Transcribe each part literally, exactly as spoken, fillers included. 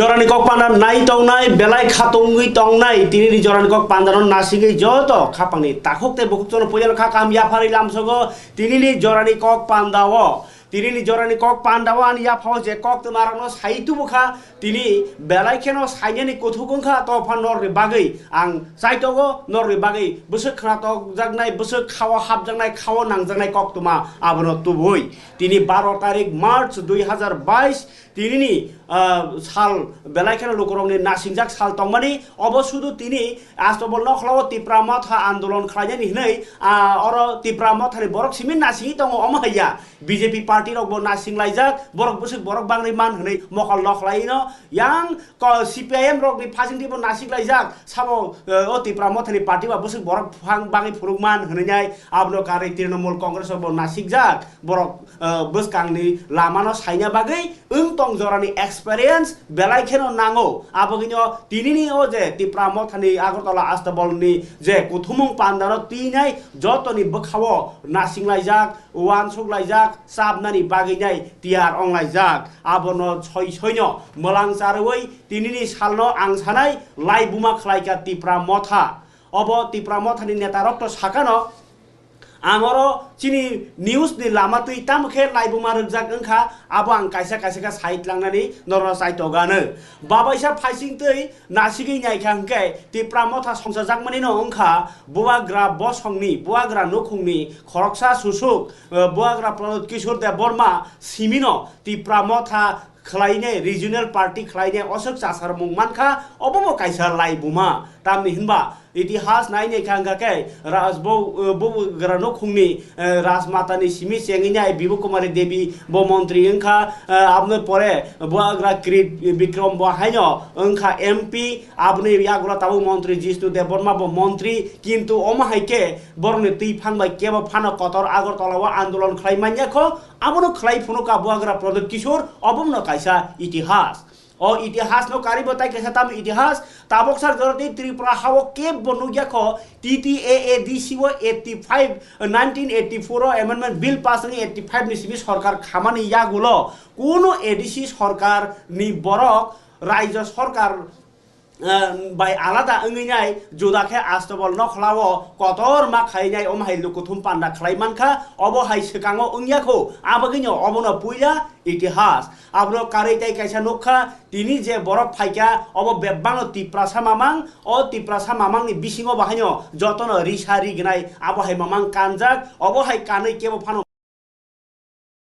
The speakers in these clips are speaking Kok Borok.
Jorani kok panda nai tongnai, belai kha tongwi tongnai, tinini jorani kok pandano nasigwi joto khapangni takhuk tei bukhuk jono puilano kha kaham yapharwi lamsogo, tinini jorani kok pandao. Tinini jorani kok pandao ani yaphao je kok twnarokno sai tubukha, tini belai kheno sainani kuthuk wngkha, to phan norni bagwi ang chaitogo, norni bagwi bwswk khna tokjaknai, bwswk khao hapjaknai, khao nangjaknai kok tuma abono tubui. Tini baro tarik March dui hazar bais, tinini, ah, sal belai kheno lukurokni nasingjak sal tongmani, obo sudu tini Astobol nokhlao Tipra Motha andolon khlainani hinwi, ah, oro Tipra Mothani borok simi nasingwi tongo, omo haiya B J P party rokbo nasinglaijak, borok bwswk borok bangni man hinwi mokol nokhlaino, yang ko C P I M rokni phasingtwibo nasiklaijak, sabo, eh, o Tipra Mothani party ba bwswk borok phang bangwi phunukman hinwi nai, abono karwi Trinamool Congress rokbo nasikjak, borok, eh, bwskangni lamano saina bagwi wng tong jorani experience belai kheno nango. Abogwino tinini o je Tipra Mothani Agartala Astabolni je kuthumung pandano twinai jotoni bwkhao nasinglaijak, uansuklaijak, chapnani bagwinai tiyar onglaijak. Abono soi soino mwlang charwi tinini salno ang sanai laibuma khlaikha Tipra Motha. Obo Tipra Mothani netarokto sakano, ang oro chini news ni lama twi tamo khe laibuma rwkjak wngkha, abo ang kaisa kaisa khe side langnani norno chaitogano. Babaisa phaising twi nasigwi naikha hwnkhe Tipra Motha songchajakmani no wngkha Bubagra bosongni, Bubagra nukhungni khoroksa susuk, eh, Bubagra Pradyot Kishore Debbarma simino Tipra Motha khlainai, regional party khlainai oswk chasarmung mankha, obo bo kaisa laibuma. Tamni hinba itihas nainai kha wngkha khe Raj bo, eh, bo grano khungni, eh, Rajmatani simi chengwi nai Bibu Kumari Devi bo montri wngkha, eh, aboni pore bo agra Kirit Bikram bo haino wngkha M P, aboni yagulo tabuk montri Jishnu Debbarma bo montri, kintu omo hai khe borokni twi phang bai kebo phano kotor Agartala o andolon khlai manya kho, abono khlai phunukha Bubagra Pradyot Kishore, obo wngno kaisa itihas. O itihas no karibo tai kaisa tamo itihas, tabok sak joroti Tripura hao kebo nukya kho, T T A A D C o eighty five, nineteen eighty four o amendment bill pass wngwi eighty five ni simi sorkar khamani yagulo, kuno A D C sorkar ni borok raijyo sorkar, eh, bai alada wngwi nai juda khe Astobol nokhlao kotor ma khainai omo hai lukuthum panda khlai mankha, obo hai swkango wngya kho, abagwino obono puila itihas. Abro karwi tei kaisa nukha, tini je borok phaikha, obo bebakno Tiprasa mamang, o Tiprasa mamangni bisingo bahaino jotono risa rignai, abo hai mamang kanjak, obo hai kanwi kebo phano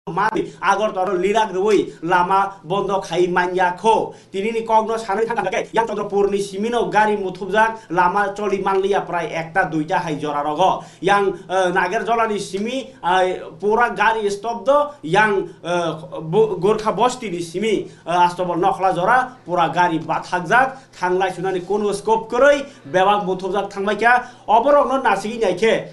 mani Agartala lirak rwi lama bondo khai manya kho. Tinini kokno sanwi thangkha khe, yang Chandrapurni simino gari muthubjak, lama choli manliya prai ekta duita hai jora rogo. Yang, eh, Nagerjolani simi, eh, pura gari stop do, yang, eh, bo-, Gorkha Bosti ni simi, eh, Astobol nokhla jora pura gari bathakjak, thanglai sunani kono scope kwrwi, bebak muthubjak thangbai kha. Oborokno nasigwi nai khe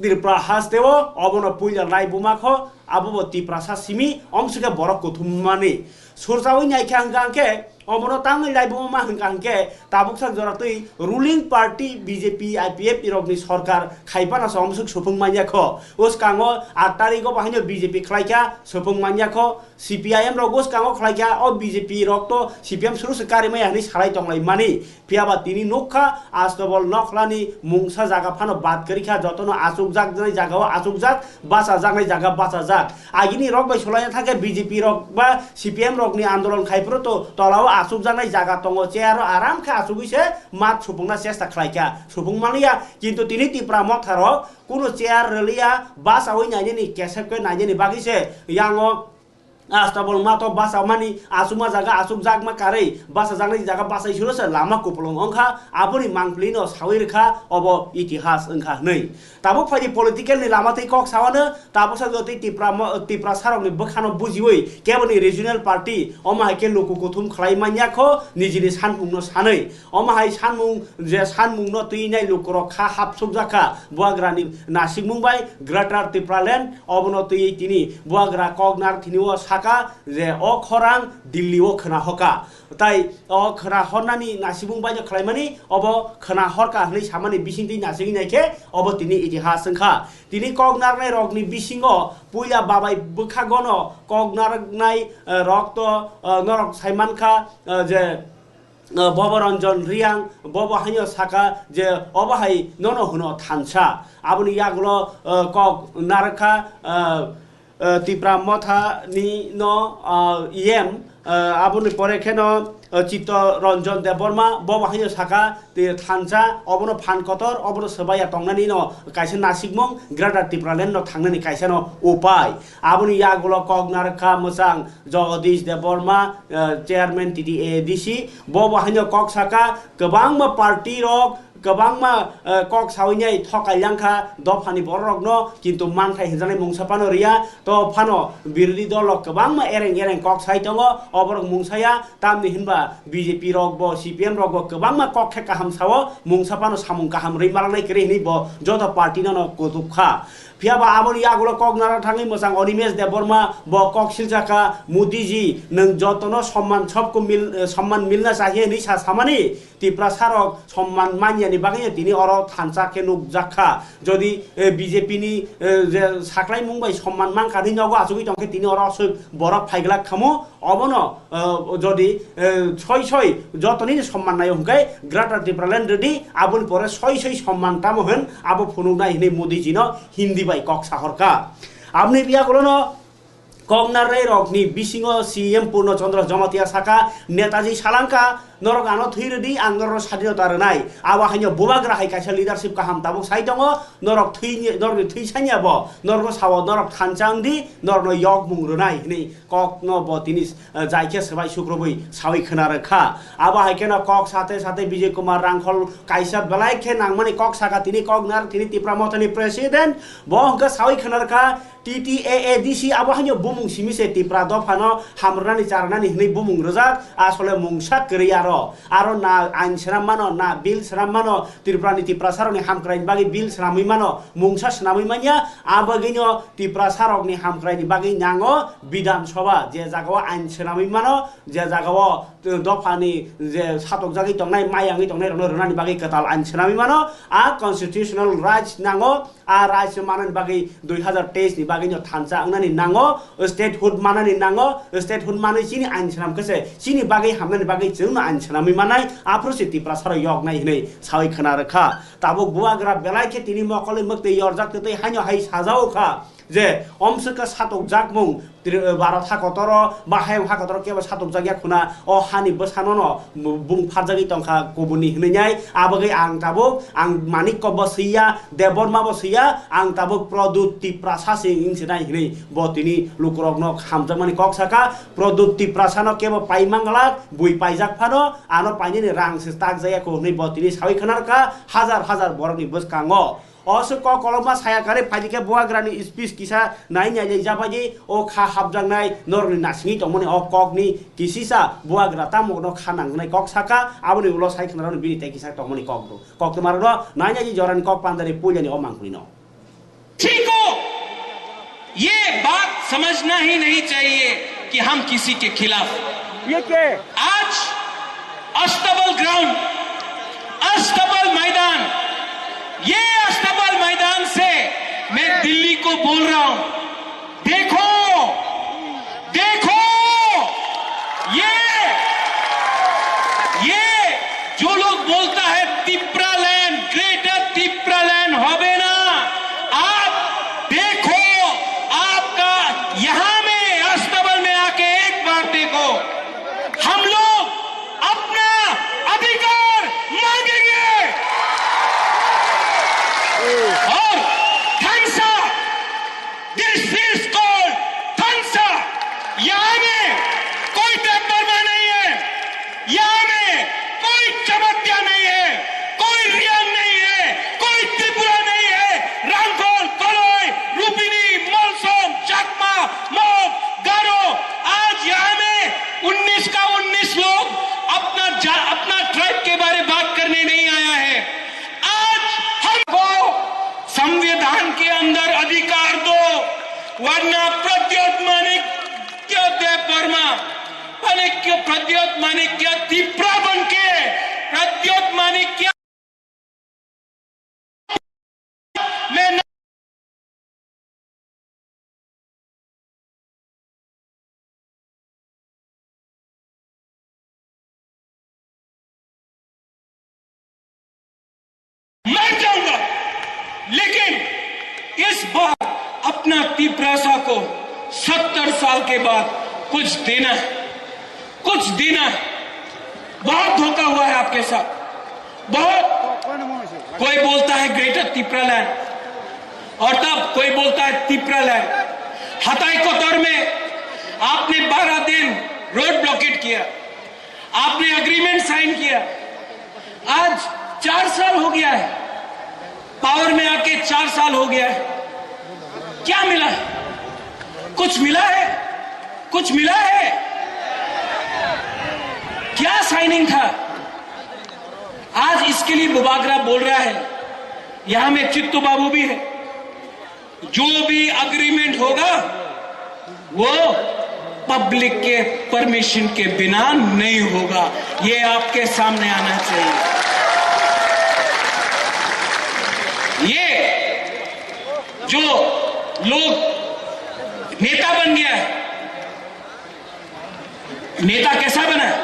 Tripura hasteo obono puila laibuma kho, abobo Tiprasa simi, omsike borok kuthum mani. Surchawi nai kha hwnkha hwnkhe, obono tangwi laibuma ma hwnkha hwnkhe, tabuksa jora twi ruling party B J P I P F T rokni sorkar khaipana se omsuk supung manya kho. Uskango aat tarigo bahaino B J P khlaikha, supung manya kho. C P I M rok uskango khlaikha, o B J P rok to C P M suru se karimaya hwnwi salai tonglai mani. Phiyaba tini nukha, Astobol nokhlani mungsa jaga phano bad kwrwi kha, jotono achukjaknai jagao achukjak, bachajaknai jaga bachajak. Agini rok bai sulaina thangkhe B J P rok ba C P M rokni andolon khai phuru to tolao achukjaknai jaga tongo, chair o aram khe achugwi se mat supungna chesta khlai kha, supung manliya, kintu tini Tipra Motha rok kunu chair rwliya, bachawi nainani, kesep khe nainani bagwi se yango Astobol mato basa mani, asuma jaga asuk jakma karwi, basa jaknai jaga basai suro se lama kupulung ongkha, aboni mangpili no sawi rwkha, obo itihas wngkha hwnwi. Tabuk phaidi political ni lama tei kok sawano, tabuk sa jotoi Tipra mo-, Tipra sarokni bwkhano bujiwi, keboni regional party, omo hai khe luku kuthum khlai manya kho, nijini sanmung no sanwi. Omo hai sanmung, je sanmung no twi nai lukurok kha hapsuk jakha, buagrani nasikmung bai Greater Tipraland, obono twi tini buagra kok nar thini o sak ka je o khorang Delhi o khwna hoka. Tai o khwna hornani nasimung baino khlaimani obo khwna horka hwnwi samani bisingtwi nasigwi naikhe obo tini itihas wngkha. Tini kok narwknai rokni bisingo puila babai bwkhagono kok narwknai, eh, rok to, eh, norok saimankha, eh, je uh, Bobo Ranjan Reang, bobo haino saka je obo hai nono hwno thansa. Aboni yagulo, uh, kok narwkha, uh, uh, Tipra Motha ni no, uh, E M, uh, aboni pore kheno, uh, Chitto Ranjan Debbarma, bobo haino saka te thansa, obono phan kotor, obono swbaiya tongnani no kaisa nasikmung Greater Tipraland no thangnani kaisa no upai. Aboni yagulo kok narwkha mwchang Jagadish Debbarma, eh, chairman T T A A D C, bo bo haino kok saka, kwbangma party rok, kwbangma, eh, kok sawi nai thokai langkha dophani borok rokno, kintu manthai hinjaknai mungsa phano riya, to phano birodhi dol rok kwbangma ereng ereng kok sai tongo, oborok mungsa ya, tamni hinba B J P rok bo, C P M rok bo kwbangma kok khe kaham sao, mungsa phano samung kaham rwi malangnai kwrwi hinwi bo joto party no no kutuk kha. Phiya ba aboni yagulo kok nara thangwi mwchang Animesh Debbarma bo kok silsa kha, "Modi ji, nwng jotono somman, sobko mil-, eh, somman milna chahiye," hinwi sa samani Tiprasa rok somman manyani bagwi tini oro thansa khe nukjak kha. Jodi, eh, B J P ni, eh, je saklaimung bai somman mankha hinwi nogo achugwi tongkhe tini oro aswk borok phaiglak khamu. Obono, eh, jodi, eh, soi soi jotoni somman naio hwnkhe Greater Tipraland rwdi, aboni pore soi soi somman tamo hwn abo phunuknai hinwi Modi jino Hindi bai kok sahorkha. Aboni biyagulono kok narwknai rokni bisingo C M Purno Chandra Jamatia saka, Netaji salangkha, "Norok ano thwi rwdi, ang norokno sadinota rwnai." Abo haino bubagra hai kaisa leadership kaham tabuk sai tongo, "Norok thwi, norokni thwi sanya bo, norokno sao norok thansa wngdi, norokno yokmung rwnai," hinwi kokno bo tini, eh, jai khe swbai sukrubwi sawi khwna rwkha. Abo hai kheno kok sate sate Bijay Kumar Rangkhol kaisa belai khe nangmani kok saka tini kok nar tini Tipra Mothani president. Bo hwnkhe sawi khwna rwkha T T A A D C abo haino bumung simi se Tipra dophano hamrwnani charwnani hinwi bumung rwjak. Asole mungsa kwrwi aro. Aro na ain swnam mano, na bill swnam mano, Tripurani Tiprasarokni hamkraini bagwi bill swnamwi mano, mungsa swnamwi manya. Abagwino Tiprasarokni hamkraini bagwi nango Bidhan Sabha, je jagao ain swnamwi mano, je jagao dophani je satokjagwi tongnai, mayangwi tongnai rokno rwnani bagwi kwtal ain swnamwi mano, a constitutional rights nango, a rights manani bagwi dui hazar teis ni bagwi no thansa wngnani nango, statehood manani nango, statehood manwi chini ain swnam khe se chini bagwi hamnani bagwi chwngno ain swnamwi manai, aphuru se Tiprasarok yoknai hinwi sawi khwna rwkha. Tabuk bubagra belai khe tini mokolwi mwktwi yorjak tei haino hai sajao kha. Je omswkha satokjakmung, tri-, Bharat ha kotoro ba hayung ha kotoro kebo satokjakya khuna, o hani bwsano no bung pharjagwi tongkha kubuni hinwi nai. Abagwi ang tabuk, ang Manik Kok bo swiya, Debbarma bo swiya, ang tabuk Pradyot Tiprasa se wng sinai hinwi bo tini lukurokno hamjakmani kok saka. Pradyot Tiprasano kebo pai manglak, bui paijak phano, ano painani rang se takjaya kho hinwi bo tini sawi khwna rwkha hajar hajar borokni bwskango. O se kok kolokma saya kare phaidi khe bubagrani speech kisa nai nai jabadi o kha hapjaknai norokni nasingwi tongmani o kokni kisisa bubagra tamo no kha nangnai kok saka, aboni ulo sai khwna rokni bini tei kisa tongmani kok do. Kok twmarokno nai nai jorani kok pandari puilani o mangkhulino. ठीक हो, ये बात समझना ही नहीं चाहिए कि हम किसी के खिलाफ। ये क्या है? आज अस्तबल ग्राउंड, अस्तबल मैदान, ये अस्तबल मैदान से मैं दिल्ली को बोल रहा हूं, देखो, देखो, ये, ये जो लोग बोलता है टिप्रा लैंड, ग्रेटर टिप्रा लैंड হবে না, आप देखो, आपका यहां में अस्तबल में आके एक बार देखो, हम लोग अपना अधिकार मांगेंगे। और thanks, This is called Thansa। यहाँ में कोई देबबर्मा नहीं है, यहाँ में कोई जमातिया नहीं है, कोई रियांग नहीं है, कोई त्रिपुरा नहीं है। रांगखोल, कलई, रुपिनी, मलसोम, चाकमा, मोग, गारो, आज यहाँ में उन्नीस का उन्नीस लोग अपना जा-, अपना ट्राइब के बारे बात करने नहीं आया है। आज हमको संविधान के अंदर अधिकार दो, वरना प्रद्योत मानिक वर्मा, माणिक्य, प्रद्योत माणिक्य तिप्रा बन के, प्रद्योत माणिक्य मैं मर जाऊंगा, लेकिन इस बार अपना तिपरासा को सत्तर साल के बाद कुछ देना है, कुछ देना है। बहुत धोखा हुआ है आपके साथ, बहुत। कोई बोलता है ग्रेटर तिपरालैंड, और तब कोई बोलता है तिपरालैंड। हताई कोतर में आपने बारह दिन रोड ब्लॉकेट किया, आपने एग्रीमेंट साइन किया। आज चार साल हो गया है, पावर में आके चार साल हो गया है। क्या मिला है? कुछ मिला है? कुछ मिला है? क्या साइनिंग था? आज इसके लिए बुबागरा बोल रहा है। यहाँ में चित्तू बाबू भी है। जो भी एग्रीमेंट होगा, वो पब्लिक के परमिशन के बिना नहीं होगा। ये आपके सामने आना चाहिए। ये जो लोग नेता बन गया है, नेता कैसा बना है?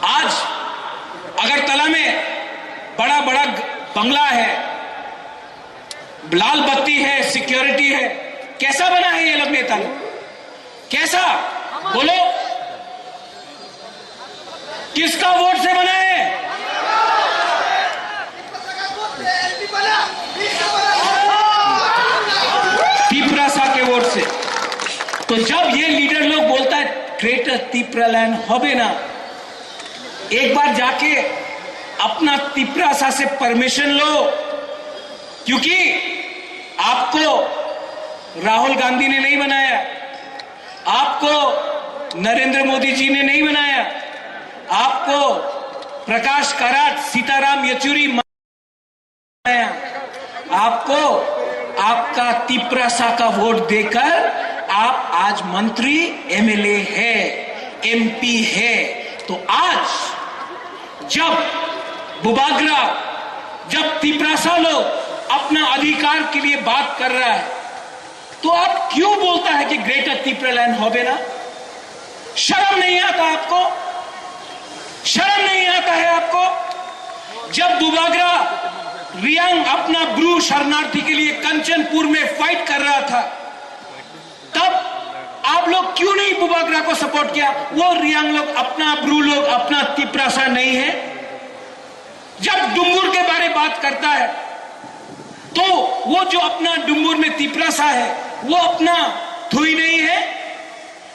आज अगरतला में बड़ा बड़ा बंगला है, लाल बत्ती है, सिक्योरिटी है, कैसा बना है ये लोग नेता लोग? कैसा? बोलो, किसका वोट से बना है? तिपरासा के वोट से। तो जब ये लीडर लोग बोलता है ग्रेटर तिपरालैंड होबे ना, एक बार जाके अपना तिपरासा से परमिशन लो, क्योंकि आपको राहुल गांधी ने नहीं बनाया, आपको नरेंद्र मोदी जी ने नहीं बनाया, आपको प्रकाश कराट, सीताराम येचुरी बनाया। आपको आपका तिपरासा का वोट देकर आप आज मंत्री, एमएलए है, एमपी है। तो आज जब बुबागरा, जब तिपरासा लोग अपना अधिकार के लिए बात कर रहा है, तो आप क्यों बोलता है कि ग्रेटर तिपरालैंड होबे ना? शर्म नहीं आता आपको? शर्म नहीं आता है आपको? जब बुबागरा रियांग अपना ब्रू शरणार्थी के लिए कंचनपुर में फाइट कर रहा था, तब आप लोग क्यों नहीं बुबागरा को सपोर्ट किया? वो रियांग लोग अपना, ब्रू लोग अपना तिपरासा नहीं है? जब डुम्बुर के बारे बात करता है, तो वो जो अपना डुम्बुर में तिपरासा है, वो अपना थुई नहीं है?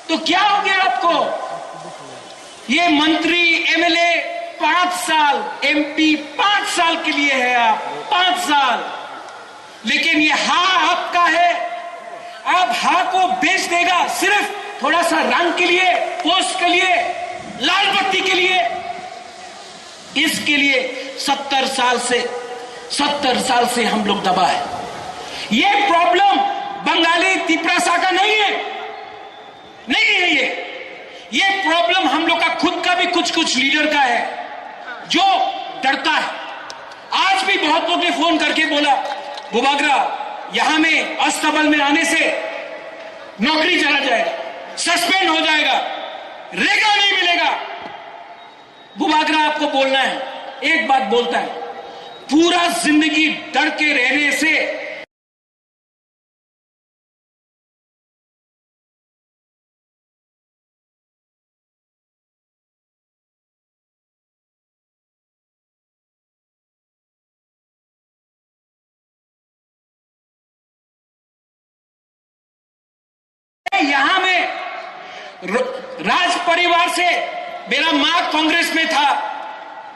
तो क्या हो गया आपको? ये मंत्री, एमएलए पांच साल, एमपी पांच साल के लिए है आप, पांच साल। लेकिन ये हा आपका है, आप हा को बेच देगा सिर्फ थोड़ा सा रंग के लिए, पोस्ट के लिए, लाल बत्ती के लिए। इसके लिए सत्तर साल से, सत्तर साल से हम लोग दबा है। ये प्रॉब्लम बंगाली तिपरासा का नहीं है, नहीं है ये। ये प्रॉब्लम हम लोग का खुद का भी कुछ कुछ लीडर का है, जो डरता है। आज भी बहुत लोग ने फोन करके बोला, "बुबागरा, यहाँ में अस्तबल में आने से नौकरी चला जाएगा, सस्पेंड हो जाएगा, रेगा नहीं मिलेगा।" बुबागरा आपको बोलना है, एक बात बोलता है, पूरा जिंदगी डर के रहने से यहाँ में र-, राज परिवार से, मेरा माँ कांग्रेस में था,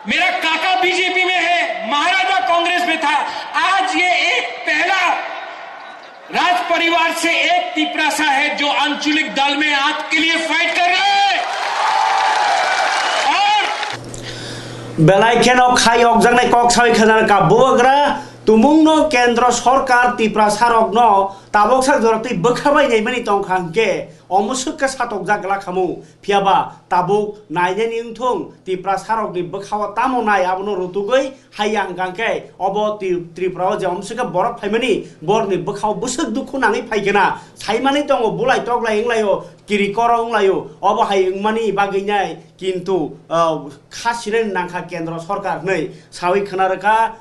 मेरा काका बीजेपी में है, महाराजा कांग्रेस में था। आज ये एक पहला राज परिवार से एक तिपरासा है जो आंचलिक दल में आपके लिए फाइट कर रहा है। और Belai kheno khai okjaknai kok sawi khajana ka bubagra. Tumungno kendro sorkar Tiprasarokno tabuksak joratwi bwkha bai naimani tongkha hwnkhe omo swkha satokjak glak khamu, phiyaba tabuk nainani wngthung Tiprasarokni bwkhao tamo nai abono rutugwi haiya hwnkha hwnkhe obo Tri-, Tripurao je omo swkha borok phaimani borokni bwkhao bwswk dukhu nangwi phaikhe na saimani tongo bulai toklai wnglaio kiri koro wnglaio obo hai wngmani bagwi nai kintu, ah, kha sinani nangkha kendro sorkar hwnwi sawi khna rwkha.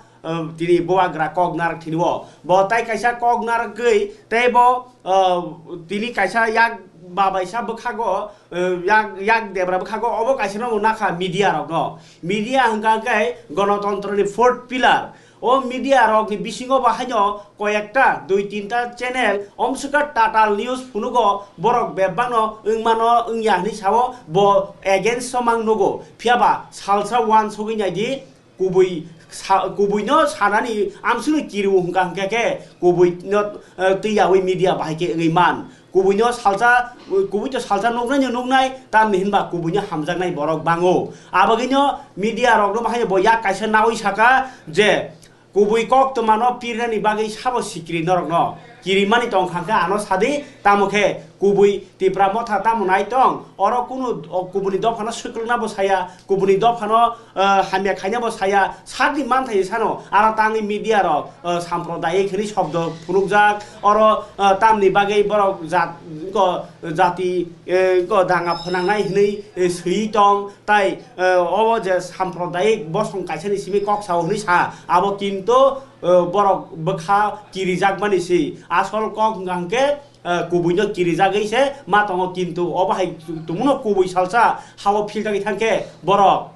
Tini bubagra kok narak thini o. Bo tai kaisa kok narak gwi tei bo, ah, tini kaisa yak babaisa bwkhago, ah, yak, yak debra bwkhago obo kaisa no nakha media rokno. Media hwnkha khe gonotontroni fourth pillar. O media rokni bisingo bo haino koyekta dui tinta channel omswkha Tatal News phunugo borok bebakno wngmano wngya hwnwi sao bo against o mang nugo. Phiyaba salsa uansugwi naidi kubui sa-, kubuino sanani amswkno kiriwo hwnkha hwnkhe khe kubuino, eh, twiyawi media bahai khe wngwi man. Kubuino salsa, kubuito salsa nuknaino nuknai, tamni hinba kubuino hamjaknai borok bango. Abagwino media rokno bahai bo yak kaisa nawi saka je kubui koktwmano pirnani bagwi sabo sikri norokno kirimani tongkha khe ano sadi, tamo khe kubui Tipra motha tamo nai tong, oro kunu o kubuni dophano swklugnabo saya, kubuni dophano, ah, hamya khainabo saya, sakni manthai sano, aro tangwi media rok, ah, samprodayik hwnwi shobdo phunukjak, oro, ah, tamni bagwi borok jat-, ko jati, eh, ko danga phwnangnai hwnwi, eh, swiwi tong, tai, eh, obo je samprodayik bosong kaisani simi kok sao hwnwi sa, abo kintu, eh, borok bwkha kirijakmani si, asol kok hwnkha hwnkhe, eh, kubuino kirijagwi se ma tongo, kintu obo hai tumungno kubui salsa hao philjagwi thangkhe borok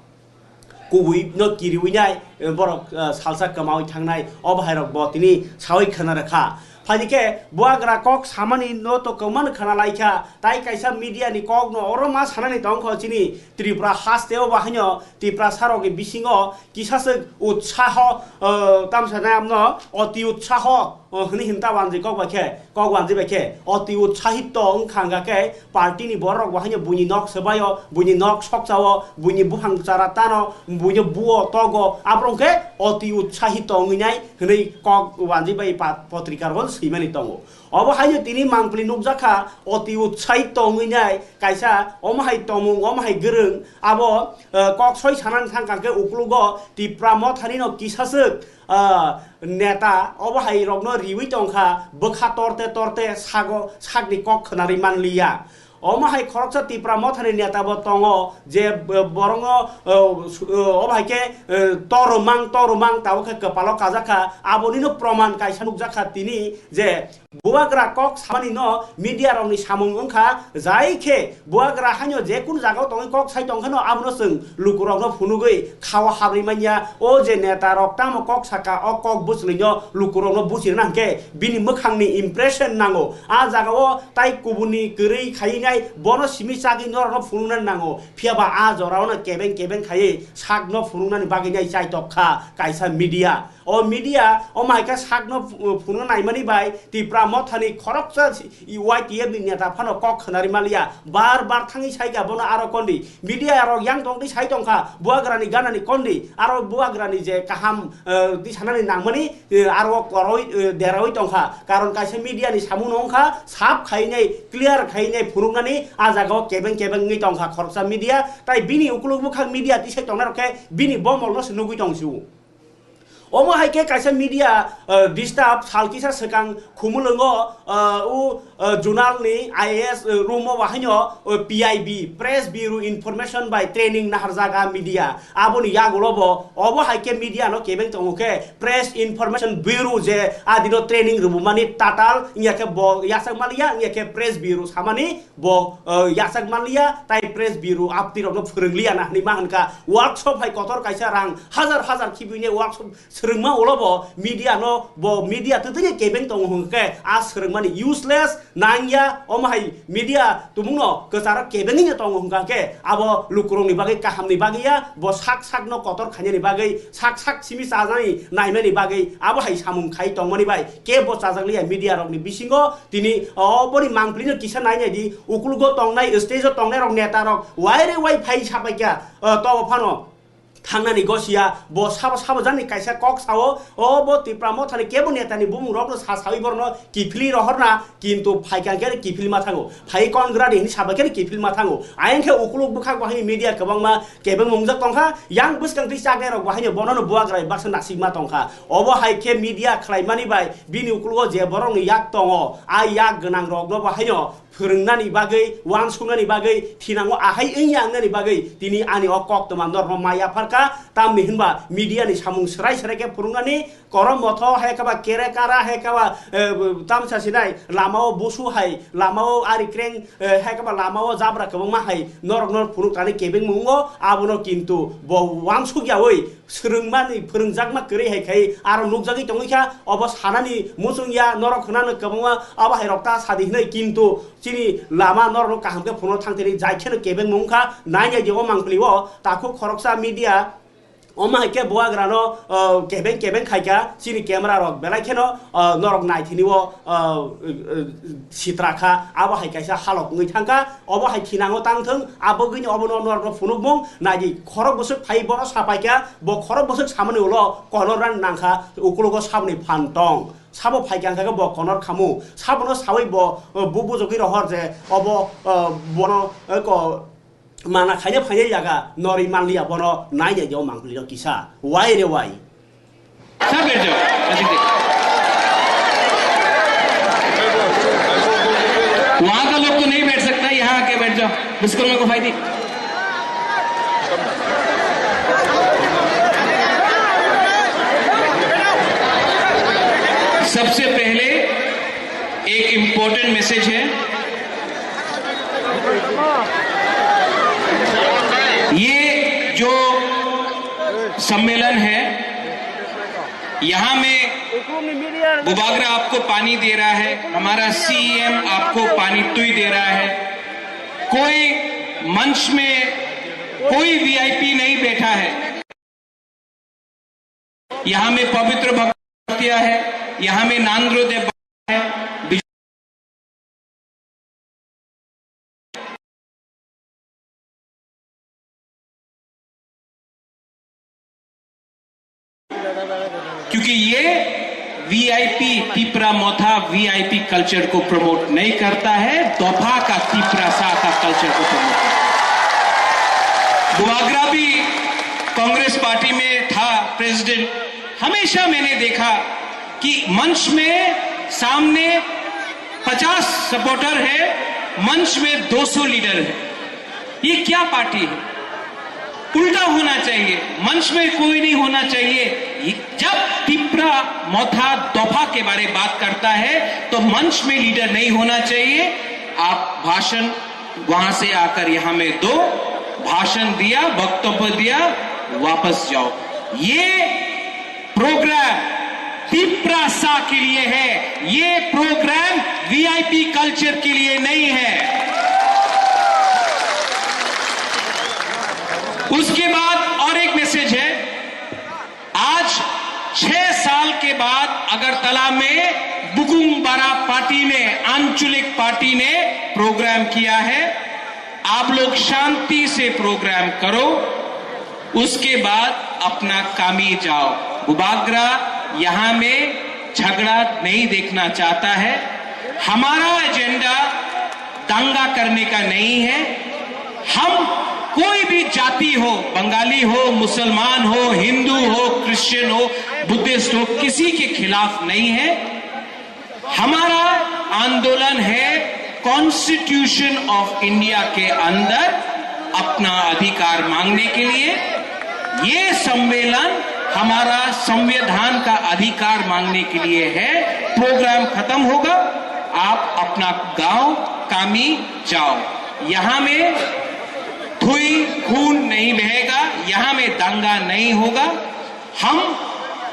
kubuino kiriwi nai, eh, borok, eh, salsa kwmawi thangnai, obo hai rok bo tini sawi khna rwkha. Phaidi khe buagra kok samani no to kwmano khna laikha, tai kaisa media ni kok no oro ma sanani tongkho chini Tripura haste o bahaino Tiprasa rok ni bisingo kisaswk utsaho, eh, tamsa nai amno oti utsaho, oh, hwnwi hinta wanjwi kok bai khe, kok wanjwi bai khe, oti utsahito wngkha hwnkha khe, party ni borok bo haino buini nok swbaio, buini nok sokchao, buini buphang chara tano, buino buo togo, aborok khe oti utsahito wngwi nai hwnwi kok wanjwi bai pa-, potrika rogo swimani tongo. Obo haino tini mangpili nukjakha, oti utsahito wngwi nai kaisa omo hai tomung, omo hai gwrwng, abo, eh, kok soi sanani thangkha khe uklugo Tipra mothani no kisaswk ah, neta obo hai rokno riwi tongkha, bwkha torte torte sago, sakni kok khwnarwi manliya. Omo hai khoroksa Tipra mothani neta bo tongo, je, eh, borongo, eh, su-, eh, obo hai khe, eh, torumang, torumang, tabuk khe kwpalo kajakha, abonino proman kaisa nukjakha tini je, bubagra kok samani no media rokni samung wngkha, jai khe bubagra haino je kunu jagao tongwi kok sai tongkha no abono chwng lukurokno phunugwi khao habrwi manya. O je neta rok tamo kok saka, o kok bwchwlwino lukurokno buchirna hwnkhe bini mwkhangni impression nango. A jagao tai kubuni kwrwi khaiwi nai bono simi chagwi norokno phunukna nango. Phiyaba a jorao no kebeng kebeng khaiwi sakno phunuknani bagwi nai chaitok kha kaisa media. O media, omo hai khe sakno ph-, phunukna naimani bai Tipra mothani khoroksa Y T F ni neta phano kok khwnarwi manliya. Bar bar thangwi sai kha bono aro kondi. Media rok yang tongdi sai tongkha, buagrani ganani kondi, aro buagrani je kaham, eh, tisanani nangmani, eh, aro koroi, eh, derawi tongkha. Karon kaisa media ni samung no wngkha, sap khainai, clear khainai phunuknani a jagao kebeng kebeng wngwi tongkha khoroksa media. Tai bini ukuluk bwkhak media tisai tongnai rok khe bini bomol no se nugwi tong sio. Omo hai khe kaisa media, eh, disturb sal kisa swkang Khumulwngo, eh, o, eh, Zonal ni I A S, eh, room o bahaino, eh, P I B, Press Bureau Information by Training naharjaga media. Aboni yagulo bo, obo hai khe media no kebeng tongo khe Press Information Bureau je adino training rwbumani tatal, wngya khe bo yachak maliya, wngya khe Press Bureau samani, bo, eh, yachak manliya, tai Press Bureau aptirokno phwrwngliya na hwnwi ma hwnkha. Workshop hai kotor kaisa rang hajar hajar khibini workshop swrwngma ulo bo media no, bo media twtwini kebeng tongo hwnkhe a swrwngmani useless nangya, omo hai media tumungno kwcharo kebengwino tongo hwnkha khe abo lukurokni bagwi kahamni bagwi ya, bo sak sakno kotor khainani bagwi, sak sak simi chajani naimani bagwi abo hai samung khai tongmani bai kebo chajakliya media rokni bisingo. Tini oboni mangpili no kisa nai nai di, ukulugo tongnai, stage o tongnai rok neta rok, wai re wai phai sapai kha, uh, tobo phano thangnani gosia, bo sabo sabo jani kaisa kok sao, o bo Tipra Mothani kebo netani bumung rokno sa sawi borokno kiphilwi rohorna, kintu phaikang khe kiphilma thango. Phai kon gradi hini sabo khe kiphilma thango. Ayang khe ukuluk bwkhak bo haini media kwbangma kebeng mungjak tongkha, yang bwskang twi chaknai rok bo haino bonono buagrai baksa nasikma tongkha. Obo hai khe media khlaimani bai bini ukulugo je borokni yak tongo, a yak gwnang rokno bo haino phwrwngnani bagwi, uansuknani bagwi, thinango ahai wngya wngnani bagwi tini ani o koktwma norokno ma yapharkha. Tamni hinba media ni samung swrai swrai khe phwrwngnani, korom motho hai khe ba kere kara hai khe ba, eh, tamsa sinai lamao busu hai, lamao ari kreng, eh, hai khe ba lamao jabra kwbangma hai norokno phunuk tani kebeng mungo, abono kintu bo uansuk yawi swrwngmani phwrwngjakma kwrwi hai khai aro nukjagwi tongwi kha. Obo sanani muchung ya, norok hwnano kwbangma abo hai rok ta sadi hinwi, kintu chini lama norokno kaham khe phunukno thang thani jai kheno kebeng mung kha. Nai nai di o mangpili o takhuk khoroksa media omo hai khe buagrano, uh, kebeng kebeng khai kha, chini camera rok belai kheno, uh, norok nai thini o, uh, uh, sitra kha, abo hai kaisa halok wngwi thang kha. Obo hai thinango tang thung, abogwini obono norokno phunukmung nai di, khorok bwswk phai bono sapai kha, bo khorok bwswk samani ulo kono ran nang kha, ukulugo saboni phan tong. Sabo phai kha khe bo konor khamu, sabono sawi bo, uh, bu bujogwi rohor je obo, uh, bono, uh, ko, mana khaina phainai jaga norwi manliya, bono nai nai jao mangpili no kisa. Wai re wai. सब बैठ जाओ, नजदीक देखो। वहां का लोग तो नहीं बैठ सकता, यहाँ आके बैठ जाओ। बिस्कुट में को फायदी। सबसे पहले एक इंपॉर्टेंट मैसेज है। ये जो सम्मेलन है, यहाँ में बुबागरा आपको पानी दे रहा है, हमारा सीएम आपको पानी तुई दे रहा है। कोई मंच में कोई वीआईपी नहीं बैठा है। यहाँ में पवित्र भक्तिया है, यहाँ में नांद्रो देव है, क्योंकि ये वीआईपी, तिप्रा मोथा वीआईपी कल्चर को प्रमोट नहीं करता है, दोफा का तिप्रा सा का कल्चर को प्रमोट करता है। बुबागरा भी कांग्रेस पार्टी में था प्रेसिडेंट, हमेशा मैंने देखा कि मंच में सामने पचास सपोर्टर है, मंच में दो सौ लीडर है। ये क्या पार्टी है? उल्टा होना चाहिए, मंच में कोई नहीं होना चाहिए। ये जब तिप्रा मोथा दोफा के बारे बात करता है तो मंच में लीडर नहीं होना चाहिए। आप भाषण वहां से आकर यहाँ में दो, भाषण दिया, वक्तव्य दिया, वापस जाओ। ये प्रोग्राम तिप्रासा के लिए है, ये प्रोग्राम वीआईपी कल्चर के लिए नहीं है। उसके बाद और एक मैसेज है, आज छह साल के बाद अगरतला में बुकुंग बारा पार्टी ने, आंचलिक पार्टी ने प्रोग्राम किया है। आप लोग शांति से प्रोग्राम करो, उसके बाद अपना कामी जाओ। बुबागरा यहाँ में झगड़ा नहीं देखना चाहता है। हमारा एजेंडा दंगा करने का नहीं है। हम कोई भी जाति हो, बंगाली हो, मुसलमान हो, हिंदू हो, क्रिश्चियन हो, बुद्धिस्ट हो, किसी के खिलाफ नहीं है। हमारा आंदोलन है कॉन्स्टिट्यूशन ऑफ इंडिया के अंदर अपना अधिकार मांगने के लिए। ये सम्मेलन हमारा संविधान का अधिकार मांगने के लिए है। प्रोग्राम खत्म होगा, आप अपना गांव कामी जाओ। यहाँ में थुई खून नहीं बहेगा, यहाँ में दंगा नहीं होगा। हम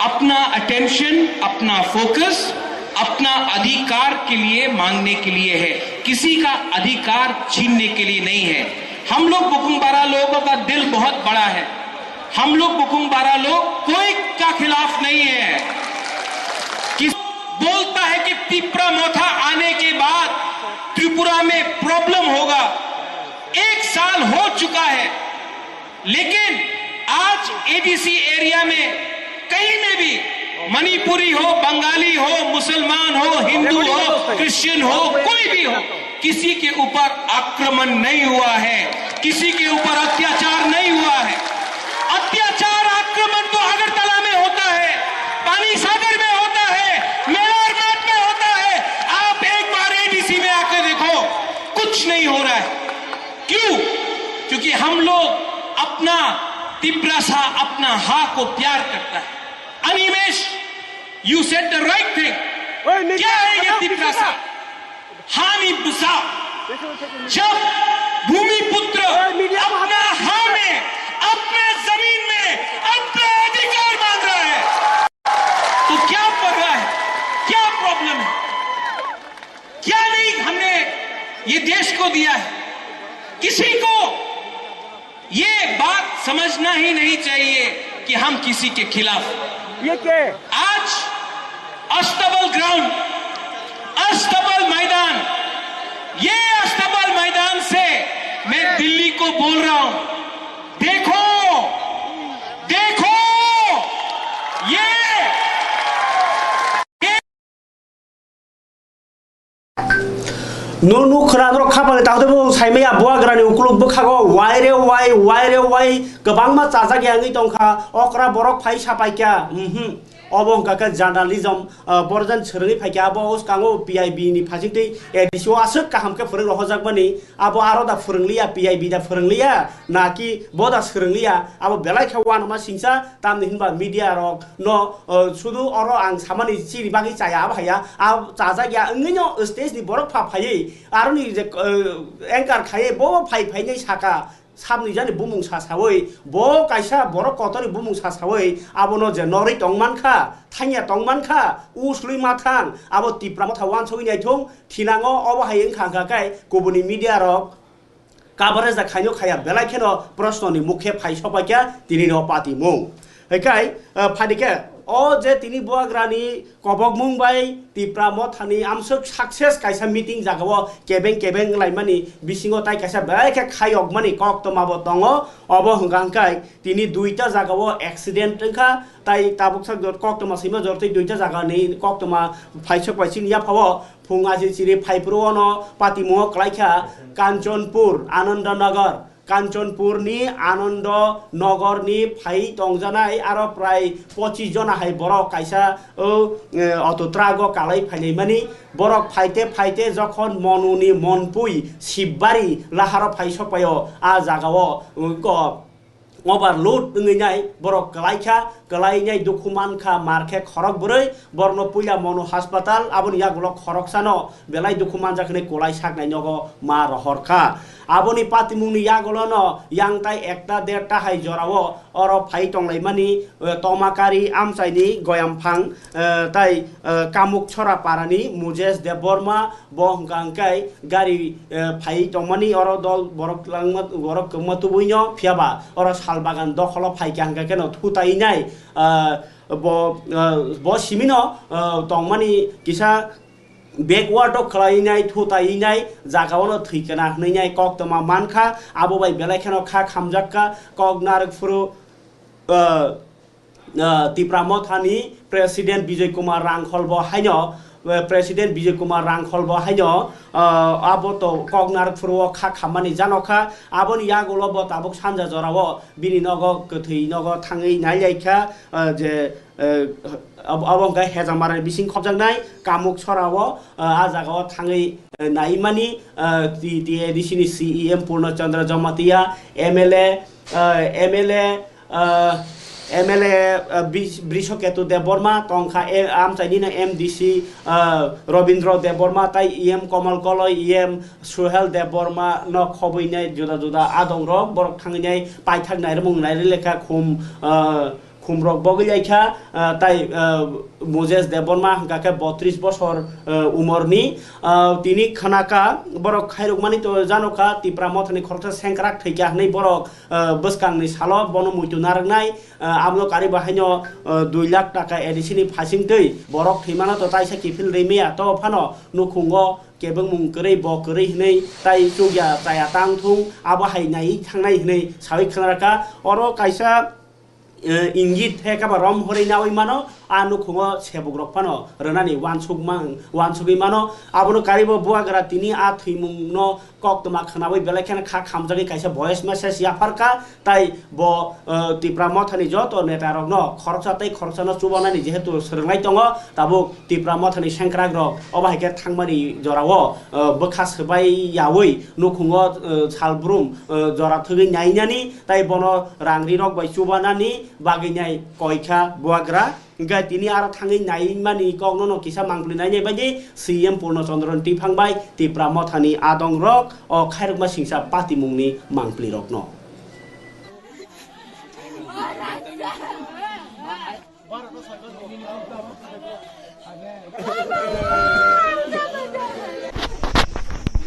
अपना अटेंशन, अपना फोकस अपना अधिकार के लिए मांगने के लिए है, किसी का अधिकार छीनने के लिए नहीं है। हम लोग बुकुंग बारा लोगों का दिल बहुत बड़ा है। हम लोग बुकुंग बारा लोग कोई का खिलाफ नहीं है। किस बोलता है कि तिप्रा मोथा आने के बाद त्रिपुरा में प्रॉब्लम होगा। एक साल हो चुका है, लेकिन आज एडीसी एरिया में कहीं में भी मणिपुरी हो, बंगाली हो, मुसलमान हो, हिंदू हो, क्रिश्चियन हो, कोई भी हो, किसी के ऊपर आक्रमण नहीं हुआ है, किसी के ऊपर अत्याचार नहीं हुआ है। अत्याचार, आक्रमण तो अगरतला में होता है, पानी सागर में होता है, मेवाड़ मार्ग में होता है। आप एक बार एडीसी में आके देखो, कुछ नहीं हो रहा है। क्यों? क्योंकि हम लोग अपना तिप्रासा, अपना हा को प्यार करता है। Animesh, you said the right thing. क्या है ये तिप्रासा? हानि बुसा। जब भूमिपुत्र अपना हा में, अपने जमीन में अपना अधिकार मांग रहा है, तो क्या पढ़ रहा है? क्या प्रॉब्लम है? क्या नहीं हमने ये देश को दिया है? किसी को ये बात समझना ही नहीं चाहिए कि हम किसी के खिलाफ। ये क्या है? आज अस्तबल ग्राउंड, अस्तबल मैदान, ये अस्तबल मैदान से मैं दिल्ली को बोल रहा हूं, देखो, देखो, ये, ये Nunu khwna norok khapangni takhuk tei bw saimaya buagrani ukuluk bwkhago waire wai, waire wai, kwbangma chajak ya wngwi tongkha. Okra borok phai sapaikha, mhm. Obo wngkha khe journalism, ah, borjan swrwngwi phaikha. Abo uskango P I B ni phasingtwi A D C o aswk kaham khe phwrwng rohorjakmani. Abo aro da phwrwngliya, P I B da phwrwngliya, naki bo da swrwngliya. Abo belai khe uanama singsa, tamni hinba media rok no, uh, sudu oro ang samani chini bagwi chaya abo haya, a chajak ya wngwi no stage ni borok pha phaiwi aroni je, uh, anchor khaiwi bo phai phainai saka sabni jani bumung sa sawi bo kaisa borok kotorni bumung sa sawi abono je norwi tong mankha, thangya tong mankha, uslwi mathang abo Tipra Motha uansugwi naithung thinango obo hai wngkha wngkha khe kubuni media rok coverage da khaino khaya, belai kheno proshno ni mukhe phai sopaikha tini no patimung. Hekai, ah, phaidi khe, o je tini buagrani kobokmung bai Tipra Mothani amswk success kaisa meeting jagao kebeng kebeng wnglaimani bisingo tai kaisa belai khe khayokmani koktwma bo tongo. Obo hwnkha hwnkhe tini duita jagao accident wngkha, tai tabuksa jor-, koktwma swima jortwi duita jagani koktwma phaisok bai chini yaphao Phung aji chiri phaiphuru ono patimungo kwlaikha Kanchanpur, Ananda Nagar. Kanchanpur ni Ananda Nagar ni phai tongjanai aro prai pochis jona hai borok kaisa o, e, auto truck o kalai phainaimani. Borok phaite phaite jokhon Monu ni Monpui Sibari laharo phai sokpaio a jagao, o, ko overload wngwi nai borok kwlai kha, kwlai nai dukhu man kha, mar khe khorok bwrwi, borokno puila Monu hospital, aboni yagulo khoroksano belai dukhu manjak hwnwi kwlai saknai nogo ma rohor kha. Aboni patimungni yagulono yang tai ekta derta hai jorao oro phai tonglaimani, eh, Tomakari amchaini Goyamphang, eh, tai, eh, Kamukchora parani Mujesh Debbarma, bo hwnkha hwnkhe gari, eh, phai tongmani oro dol borok langma, borok kwbangma tubuino, phiyaba oro sal bagan dokholo phaikha hwnkha kheno thutai nai, ah, bo, ah, bo simino, ah, tongmani kisa backward o khwlai nai, thutai nai, jaga ono thwi kana hwnwi nai koktwma mankha, abo bai belai kheno kha khamjak kha, kok narwk phuru, ah, ah, Tipra Mothani President Bijoy Kumar Rangkhol bo haino, eh, President Bijoy Kumar Rangkhol bo haino, ah, abo to kok narwk phuru o kha khammani jano kha. Aboni yagulo bo tabuk sanja jorao bini nogo kwthwi nogo thangwi nai lai kha, ah, je, eh, abo, abo hwnkhe Hejamarani bising khopjaknai Kamukchorao, ah, a jagao thangwi, eh, naimani, ah, T-, T A D C ni C E M Purno Chandra Jamatia, M L A, ah, M L A, ah, M L A, ah, Bris-, Brishoketu Debbarma tongkha, e, amchaini no M D C, ah, Robindra Debbarma tai E M Komal Koloi, E M Suhel Debbarma no khobwi nai juda juda adong rok borok thangwi nai paithak nairwmung nairwi lekha khum, ah, khum rok bogwi lai kha, ah, tai, ah, Moses Debbarma hwnkha khe botris bosor, ah, umor ni, ah, tini khana kha borok khairokmani to jano kha Tipra Mothani khoroksa sengkrak thwi kha hwnwi borok ah, bwskangni salo bono muitu narwknai, ah, amlo kari bo haino, ah, dui lakh taka A D C ni phasing twi borok thwimano to taisa kiphil rimaya to phano nukhungo kebengmung kwrwi bo kwrwi hwnwi tai chukya chaya tang thung abo hai naiwi thangnai hwnwi sawi khna rwkha. Oro kaisa eh, ingit he kaba rom horwi nawi mano, a nukhungo sebukrok phano rwnani uansuk mang-, uansugwi mano. Abono karibo buagra tini a thwimungno koktwma khwnawi belai kheno kha khamjagwi kaisa voice message yapharkha, tai bo, eh, Tipra Mothani joto netarokno khoroksa tei khoroksano chubanani jehetu swrwngnai tongo, tabuk Tipra Mothani sengkrakrok obo hai khe thangmani jorao, eh, bwkha swbai yaui nukhungo, eh, salbrum, eh, jora thwgwi nainani tei bono rang rirok bai chubanani bagwi nai koikha buagra. Hingkhe tini aro thangwi naimani kokno no kisa mangpli nainai bagwi C M Purno Chandra ni twiphang bai Tipra Mothani adongrok o khairokma singsa patimungni mangplirokno.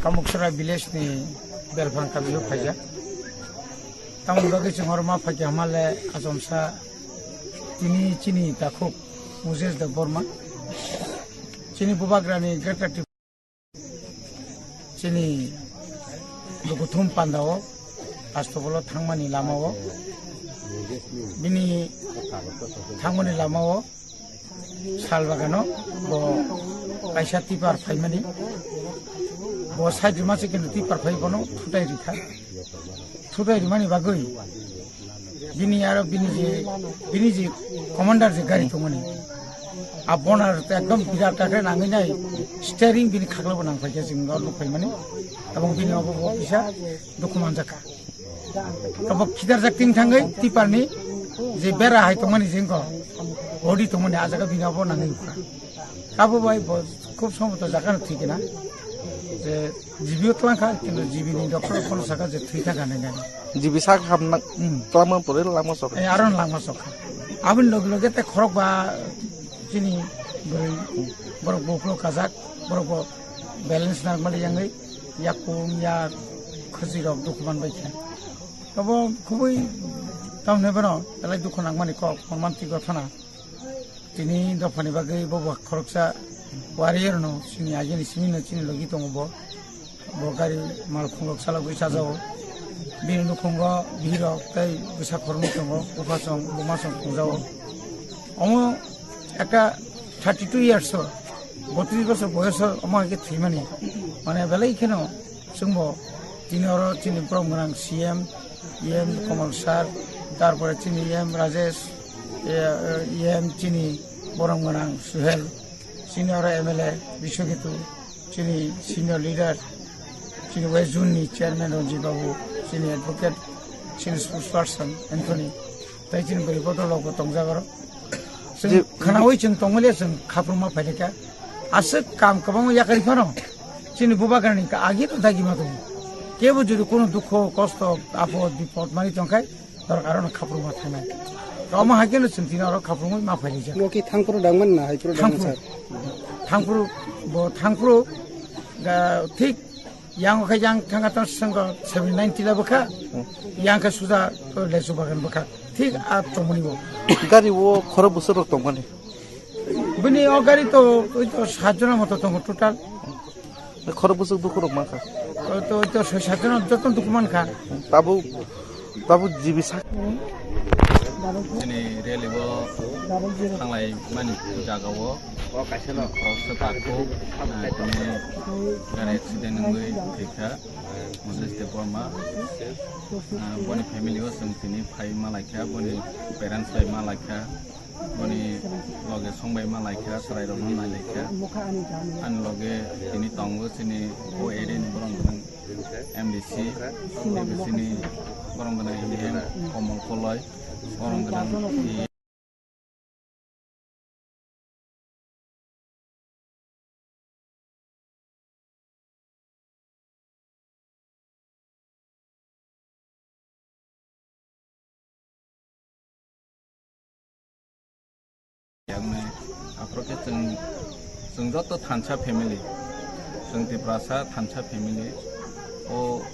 Kamuksra village ni Belphang kamio phaijak. Tamoni bagwi chwng oro ma phaikha hwnmale achomsa tini chini takhuk Moses Debbarma. Chini bubagrani Greater Tripura, chini Lukuthum pandao, Astobolo thangmani lamao, bini thangmani lamao, sal bagano bo kaisa tipper phaimani, bo side rima se kintu tipper phai bono thutai rikha, thutai rimani bagwi bini aro bini je, bini je commander je gari tongmani, a bonar ekdom birat kakre nangwi nai, steering bini khaklabo nang phaikha chwng o nuk phaimani, ebong bini obo bo kisa dukhu manjakha. Abo khidarjak ting thangwi tipper ni je bera hai tongmani jengko, hodi tongmani a jaga bini abo nangwi ukha. Abo bai bo khub somboto jaga no thwi kena je G B o twlang kha, kintu G B ni doctor phano saka je thwi thangkha nai nai. G B sak hamna Hmm. twlangma pore langma sok. Eh, aron langma sok kha. Aboni loge loge te khorok ba chini bwrwi borok buplo kajak, borok bo balance nang mali yangwi yakung ya khajwi rok dukhu man bai kha. Abo khubui tamni bono belai dukhu nangmani kok, mormantik gothona. Tini dophani bagwi bo bo khoroksa warrior no, chini agini simi no chini logi tongo bo. Bo gari mal khunglok salogwi sajao. Bini nukhungo bihirok tei bwsa khoroknwi tongo, buphasong bumasong khungjao. Omo ekta thirty two years o, botris bosor boyoso omo hai khe thwimani. Mane belai kheno chwngbo tini oro chini borom gwnang C M, E M Kamal sir, tarpore chini E M Rajesh, e, e, E M chini borom gwnang Suhel, chini oro M L A Biswaketu, chini senior leader, chini West Zone ni chairman Ranjit Babu, chini advocate, chini spokesperson Anthony, tei chini bwrwi bodol rok bo tongjak oro. Chwng Je- khwnaui chwng tongmani chwng khapruma phaikha. Aswk kam kwbangma yakarwi phano chini bubagrani age no dagi ma tongo. Kebo jodi kono dukho, kosto, apod, bipod mani tongkhai, dorkar ano khapruma thangnai. Omo hai kheno chwng tini oro khaprumui ma phaikha. Bo ki thangphuru dangmani na haifuru dangmani Thangphuru. sir? Thangphuru, bo thangphuru, ga, thik Yang khe yang thangka tang sengko seventy nine tila bwkha. Yang khe suja to lesu bagan bwkha. Thik a tongmani bo. Gari o khorok bwswk rok tongmani. Bini o gari to, oi to sat jona moto tongo total. Khorok bwswk dukhu rok mankha. O to, oi to soi sat jona joto dukhu mankha. Tabuk Tabuk G B sak. Chini rally bo thanglai mani jaga o khoroksa takhuk, ah, tini gari accident wngwi thwikha Moses Debbarma. Ah, boni family o chwng tini phai ma laikha, boni parents bai ma laikha, boni loge song bai ma laikha, chwrai rok no nai laikha. Ani loge tini tongo chini o area ni borok rok. M D C, M D C ni borok gwnang M D M Komol Koloi, borok gwnang Yang nai, aphuru khe chwng, chwng joto thansa family, chwng Tiprasa thansa family, o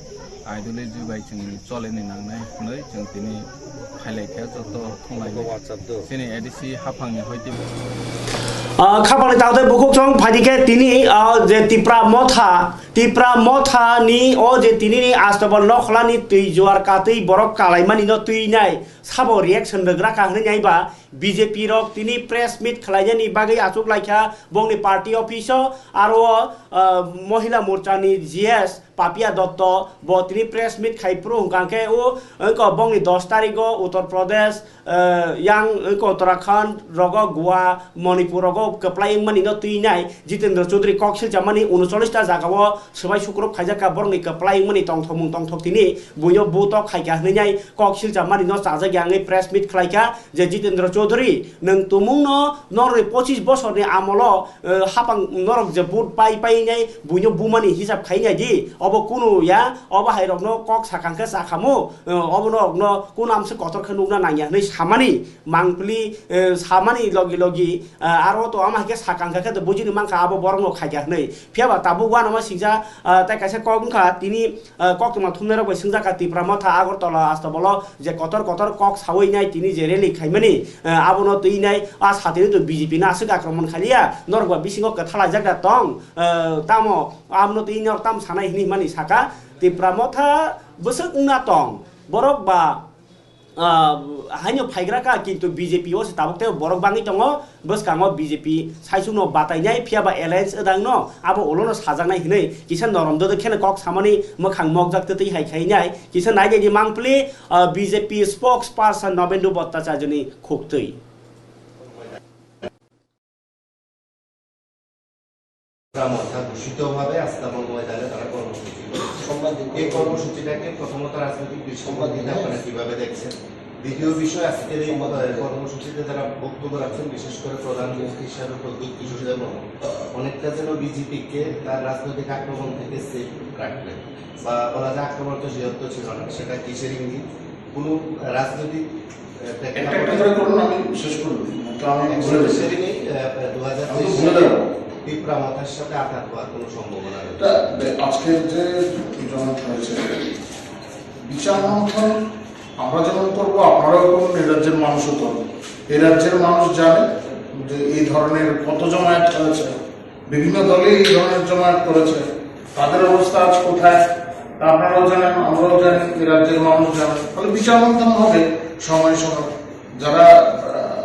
ideology bai chwng choleni nangnai hwnwi chwng tini phailai kha joto thunglai. Chini A D C haphangni hoite. Ah, khapangni tangtwi bukhuk chong phaidi khe tini, ah, je Tipra Motha Tipra Motha ni o je tini ni Astabal Nokhla ni twi juar katwi borok kalaimani no twi nai sabo reaction rwgra ka hwnwi nai ba B J P rok tini press meet khlainani bagwi achuk laikha bongni party office o aro o, ah, Mohila Morcha ni G S Papia Dotto bo tini press meet khai phuru hwnkha khe o wngkha bongni dos tarikh o Uttar Pradesh, eh, yang wngkha Uttarakhand rogo, Goa, Manipur rogo kwplai wngmani no twi nai Jitendra Chaudhary kok silchamani unochollish ta jaga o swbai sukrub khaijak kha borokni kwplai wngmani tongthokmung tongthok tini buino bu tok khaikha hwnwi nai kok silchamani no chajak ya wngwi press meet khlaikha je Jitendra Chaudhary nwng tumung no norni pochis bosorni amolo eh, hapang norok je vote pai pai nai buino bumani hisab khai nai di, obo kunu ya, obo hai rokno kok sakang khe sakhamu, eh, obo norokno kunu amse kotor khe nukna nangya hwnwi samani mangpili, eh, samani logi logi, eh, aro to ama hai khe sakang khe khe to bujini mankha abo borokno khaikha hwnwi. Phiya ba tabuk uanama singcha, eh, tai kaisa kok wngkha tini, eh, koktwma thumnairok bai swngjak kha Tipra Motha Agartala Astabalo je kotor kotor kok sawi nai tini je rally khaimani, eh, abono twi nai a satini to B J P no aswk akromon khaliya, norok ba bisingo kwthalaijak da tong, eh, tamo abono twi norok tamo sanai hini himani saka Tipra Motha bwswk wngna tong, borok ba, ah, haino phaigra ka, kintu B J P o se tabuk tei borok bangwi tongo, bwskango B J P saisukno batainai, phiya ba alliance wdangno abo ulono sajaknai hinwi kisa norom dodo kheno kok samani mwkhang mokjak twtwi hai khainai. Kisa nainai di mangpili, ah, B J P spokesperson Nobendu Bhattacharjani khuktwi. মথা ঘোষিতভাবে আস্তাবল ময়দানে তারা কর্মসূচি করে। এই কর্মসূচিটাকে প্রথমত রাজনৈতিক দৃষ্টিভঙ্গি থেকে আপনারা কিভাবে দেখছেন? দ্বিতীয় বিষয়, আজকের এই মত-, কর্মসূচিতে যারা বক্তব্য রাখছেন, বিশেষ করে প্রধান বক্তা হিসাবে প্রদ্যুৎ কিশোর দেববর্মা, অনেকটা যেন বিজেপিকে তার রাজনৈতিক আক্রমণ থেকে সেফ রাখলেন বা বলা যায় আক্রমণাত্মক সিদ্ধান্ত ছিল না, সেটা কিসের ইঙ্গিত? কোনো রাজনৈতিক, আহ, একটা একটা প্রেক্ষাপটে করে করুন, আমি শেষ করে দিই, তো আমি একশো বলে দিচ্ছি। সেদিনই, আহ, দু হাজার তেইশ আমি তো বলে দেবো। তিপ্রা মথার সাথে আঘাত হওয়ার কোনো সম্ভাবনা রয়েছে? এটা দে-, আজকের যে জনতা হয়েছে, বিচার মন্থন, আমরা যেমন করবো, আপনারাও করুন, এই রাজ্যের মানুষও করুন। এই রাজ্যের মানুষ জানে যে এই ধরনের কত জমায়েত হয়েছে, বিভিন্ন দলে এই ধরনের জমায়েত করেছে, তাদের অবস্থা আজ কোথায়, তা আপনারাও জানেন, আমরাও জানি, এই রাজ্যের মানুষ জানেন। ফলে বিচার মন্থন হবে সময় সময়। যারা, আহ,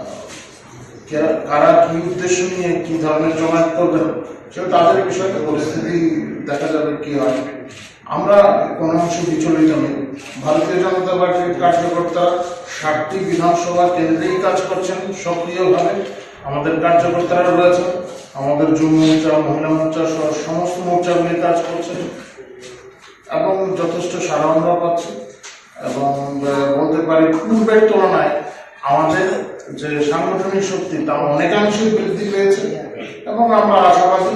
কে-, কারা কি উদ্দেশ্য নিয়ে কি ধরনের জমায়েত করবেন, সেটা তাদের বিষয়ে পরিস্থিতি দেখা যাবে কি হয়। আমরা কোনো অংশে বিচলিত নই। ভারতীয় জনতা পার্টির কার্যকর্তারা সাতটি বিধানসভা কেন্দ্রেই কাজ করছেন সক্রিয়ভাবে। আমাদের কার্যকর্তারা রয়েছেন, আমাদের যুব মোর্চা, মহিলা মোর্চা সহ সমস্ত মোর্চাগুলি কাজ করছে এবং যথেষ্ট সাড়া আমরা পাচ্ছি। এবং, আহ, বলতে পারি পূর্বের তুলনায় আমাদের যে সাংগঠনিক শক্তি তা অনেকাংশে বৃদ্ধি পেয়েছে এবং আমরা আশাবাদী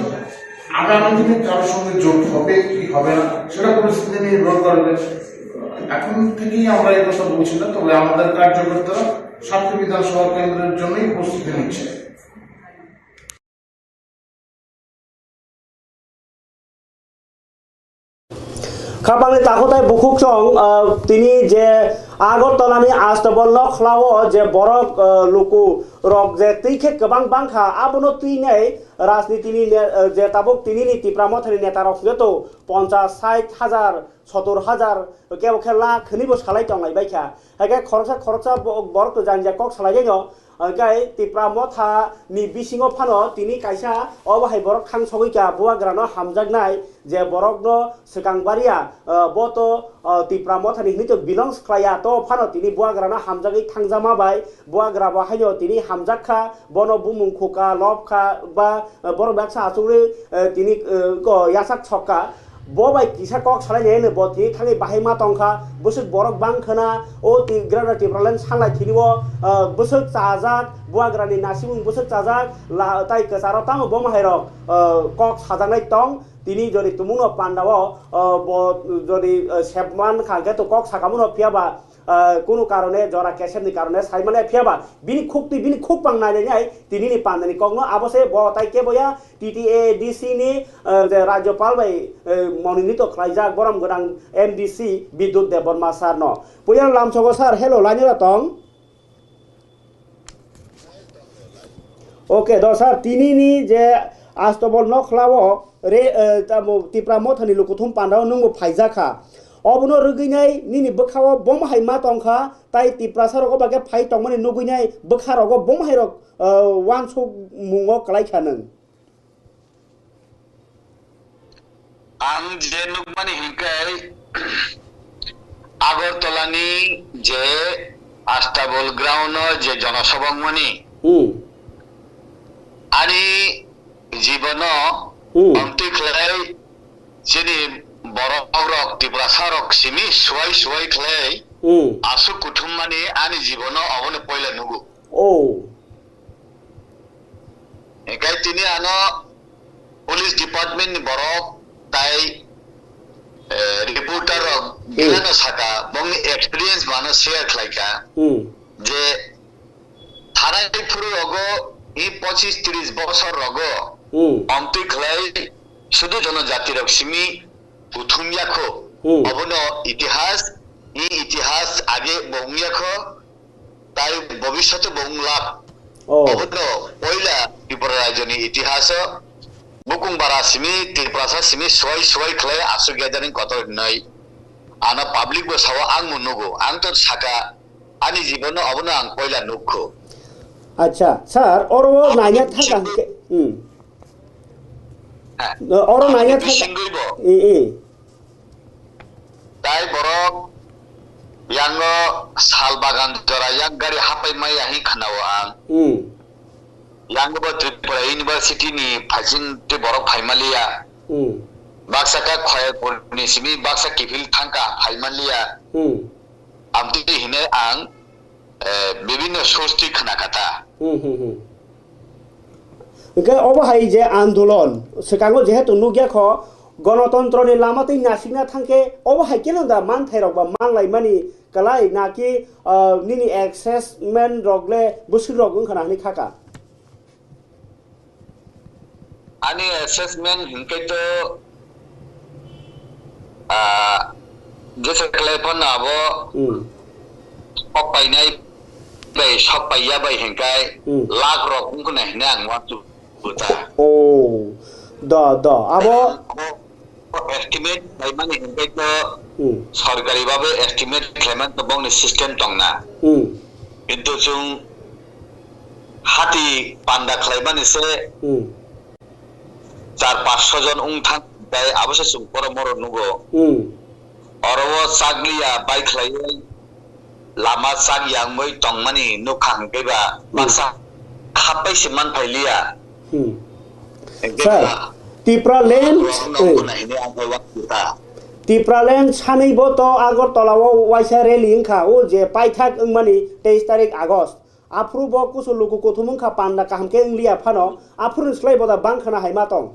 আগামী দিনে কারোর সঙ্গে জোট হবে কি হবে না সেটা পরিস্থিতি নির্ভর করবে। এখন থেকেই আমরা এই কথা বলছি না, তবে আমাদের কার্যকর্তারা সাতটি বিধানসভা কেন্দ্রের জন্যই প্রস্তুতি নিচ্ছে। Khapangni takhuk tai bukhuk chwng, ah, tini je Agartala ni Astabal Nokhla o je borok, ah, luku rok je twi khe kwbang bangkha, abono twi nai rajniti ni ne-, ah, je tabuk tini ni Tipra Motha ni neta rok hwnkhe to ponchas, sait hajar, sotor hajar, kebo khe lakh hwnwi bo salai tonglai baikha. Haikhe khoroksa khoroksa bo-, borok to jani jani kok salai jaino. Hwnkhe Tipra Motha ni bisingo phano tini kaisa obo hai borok thang sogwi kha, bubagra no hamjaknai je borok no swkang baria, ah, bo to, ah, Tipra Motha ni hinwi to belongs khlaiya, to phano tini bubagra no hamjagwi thangjama bai bubagra bo haino tini hamjak kha, bono bumung khuka, lob kha ba, ah, borok baksa achugwi, ah, tini, ah, ko yasak sok kha. Bo bai kisa kok salai nai hwnwi bo tini thangwi bahai ma tong kha, bwswk borok bang khwna, o ti-, Greater Tipraland sanlai thini o, ah, bwswk chajak, bubagra ni nasimung bwswk chajak, la-, tai kwcharo tamo bo mahairok, ah, kok sajaknai tong, tini jodi tumung no panda o, ah, bo jodi, ah, sep man kha hwnkhe to kok sakamu no phiya ba, ah, kunu karone jora kesep ni karone sai mane phiya ba bini khuk twi bini khuk pang nai nai tini ni panda ni kok no abo se bo tai kebo ya T T A D C ni, eh, je Rajyapal bai, eh, mononito khlaijak borom gwnang M D C Bidyut Debbarma sir no. Puila lamsogo sir, hello, lainira tong. Okay, do sir, tini ni je Astabal Nokhla o re, eh, tamo Tipra Mothani lukuthum pandao nwngbo phaijakha. Obono rwgwinai nini bwkhao bomo hai ma tongkha, tai Tiprasa rogo bagwi phai tongmani nugwinai bwkha rogo bomo hai rok, eh, wansuk mungo kwlaikha nwng. Ang je nukmani hinkhe Agartala ni je Astabol ground o je jonosabha wngmani Hmm. ani jibono Hmm. Omtwi khlai chini borok rok Tiprasa rok simi suwai suwai khlai Hmm. aswk kuthum mani ani jibono obono poila nugo. Oh. Hinkhe tini ano police department ni borok tai, eh, reporter rok Hmm. gilano saka, bongni experience mano share khlaika Hmm. je thanai phuru rogo i pochis tris bosor rogo Hmm. omtwi khlai sudu jono jati rok simi kuthum yakho. Hmm. Obono itihas, i itihas age bo wng yakho. Tai bobishote bo wng lak. Oh. Obono poila Tripura rajyoni itihaso bukung bara simi, Tiprasa simi, suwai suwai khlai aswk gathering kotor hinwi. Ano public bo sao ang mo nugo. Ang to saka ani jibono obono ang poila nukho. Acha, sir, oro Abo naina ni thaka bisingtwi hwnkhe, hmm. Ha. Oro Abo naina ni thaka, bisingtwi bo. Eh, eh. Tai borok yango sal bagan jora yak gari hapai maya hin khnao ang. Hmm. Yango bo Tripura University ni phaising tei borok phaimaliya. Hmm. Baksa kha Khoyerpur ni simi baksa kiphil thangka phaimaliya. Hmm. Amtwi hinai ang, eh, bibinno source twi khna kha ta. Hmm, hmm, hmm. Hwnkhe obo hai je andolon, swkango jehetu nukya kho, gonotontroni lama twi nasikna thangkhe, obo hai khe no da manthai rok ba manlaimani kwlai, naki, ah, nini assessment rok le bwswk rok wngkha na hwnwi kha kha? Ani assessment hinkhe to, ah, jesa khlai phano abo Hmm. sok painai bai, sok paiya bai hinkhe Hmm. Lakh rok wngkha na hinwi ang uansukha. Oh, da, da, abo Abo estimate khlaimani hinkhe to Hmm. sorkari babe estimate khlaimani to bongni system tongna. Hmm. Kintu chwng hati panda khlaimani se Hmm. char paanch sho jon wng thang, tai abo se chwng borok moro nugo. Hmm. Oro o chakliya bai khlaiwi lama chak yangwi tongmani nukha hwnkhe ba Hmm. baksa hapai se man phailiya. Hmm. Hwnkhe Sir, ba Tipraland, borokno eh. Khuna hini ang khe uansukha. Tipraland sanwi bo to Agartala o waisa rally wngkha, o je paithak wngmani teis tarik August. Aphuru bo kusu luku kuthum wngkha panda kaham khe wngliya phano, aphuru ni slai bo da bang khana hai ma tong.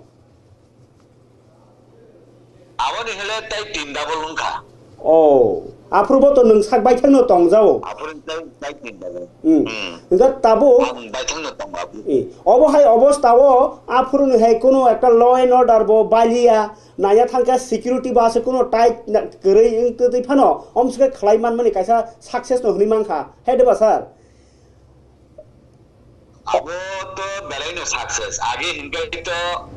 Aboni hwnle tai tin double wngkha. Oh, aphuru bo to nwng sak baithang no tongjao. Aphuru tai, tai tin double. Hmm. Hmm. Hwnkhe tabuk Ang baithang no tongo aphuru. Eh, obo hai obostha o aphuru ni hai kuno ekta law and order bo baliya, naiya thangkha security bo aswk kuno tight na, kwrwi wng twi phano omswkhe khlai manmani kaisa success no hwnwi mankha. Hai de ba sir? Abo to belai no success. Age hinkai to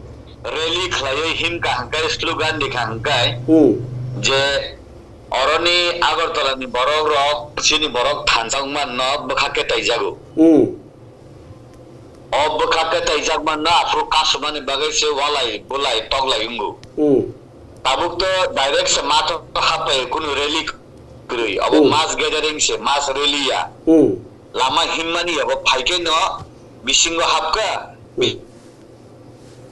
rally khlaiwi himkha hinkai slogan dikha hinkai Hmm. je oroni Agartala ni borok rok chini borok thansa wngma no bwkha khe taijago. Hmm. O bwkha khe taijak manno aphuru kasumani bagwi se walai bulai toklai wngo. Hmm. Tabuk to direct se matho hapai kunu rally kwrwi. Abo Hmm. mass gathering se, mass rally ya. Hmm. Lama himmani abo phaikhe no bisingo hapkha. Hmm.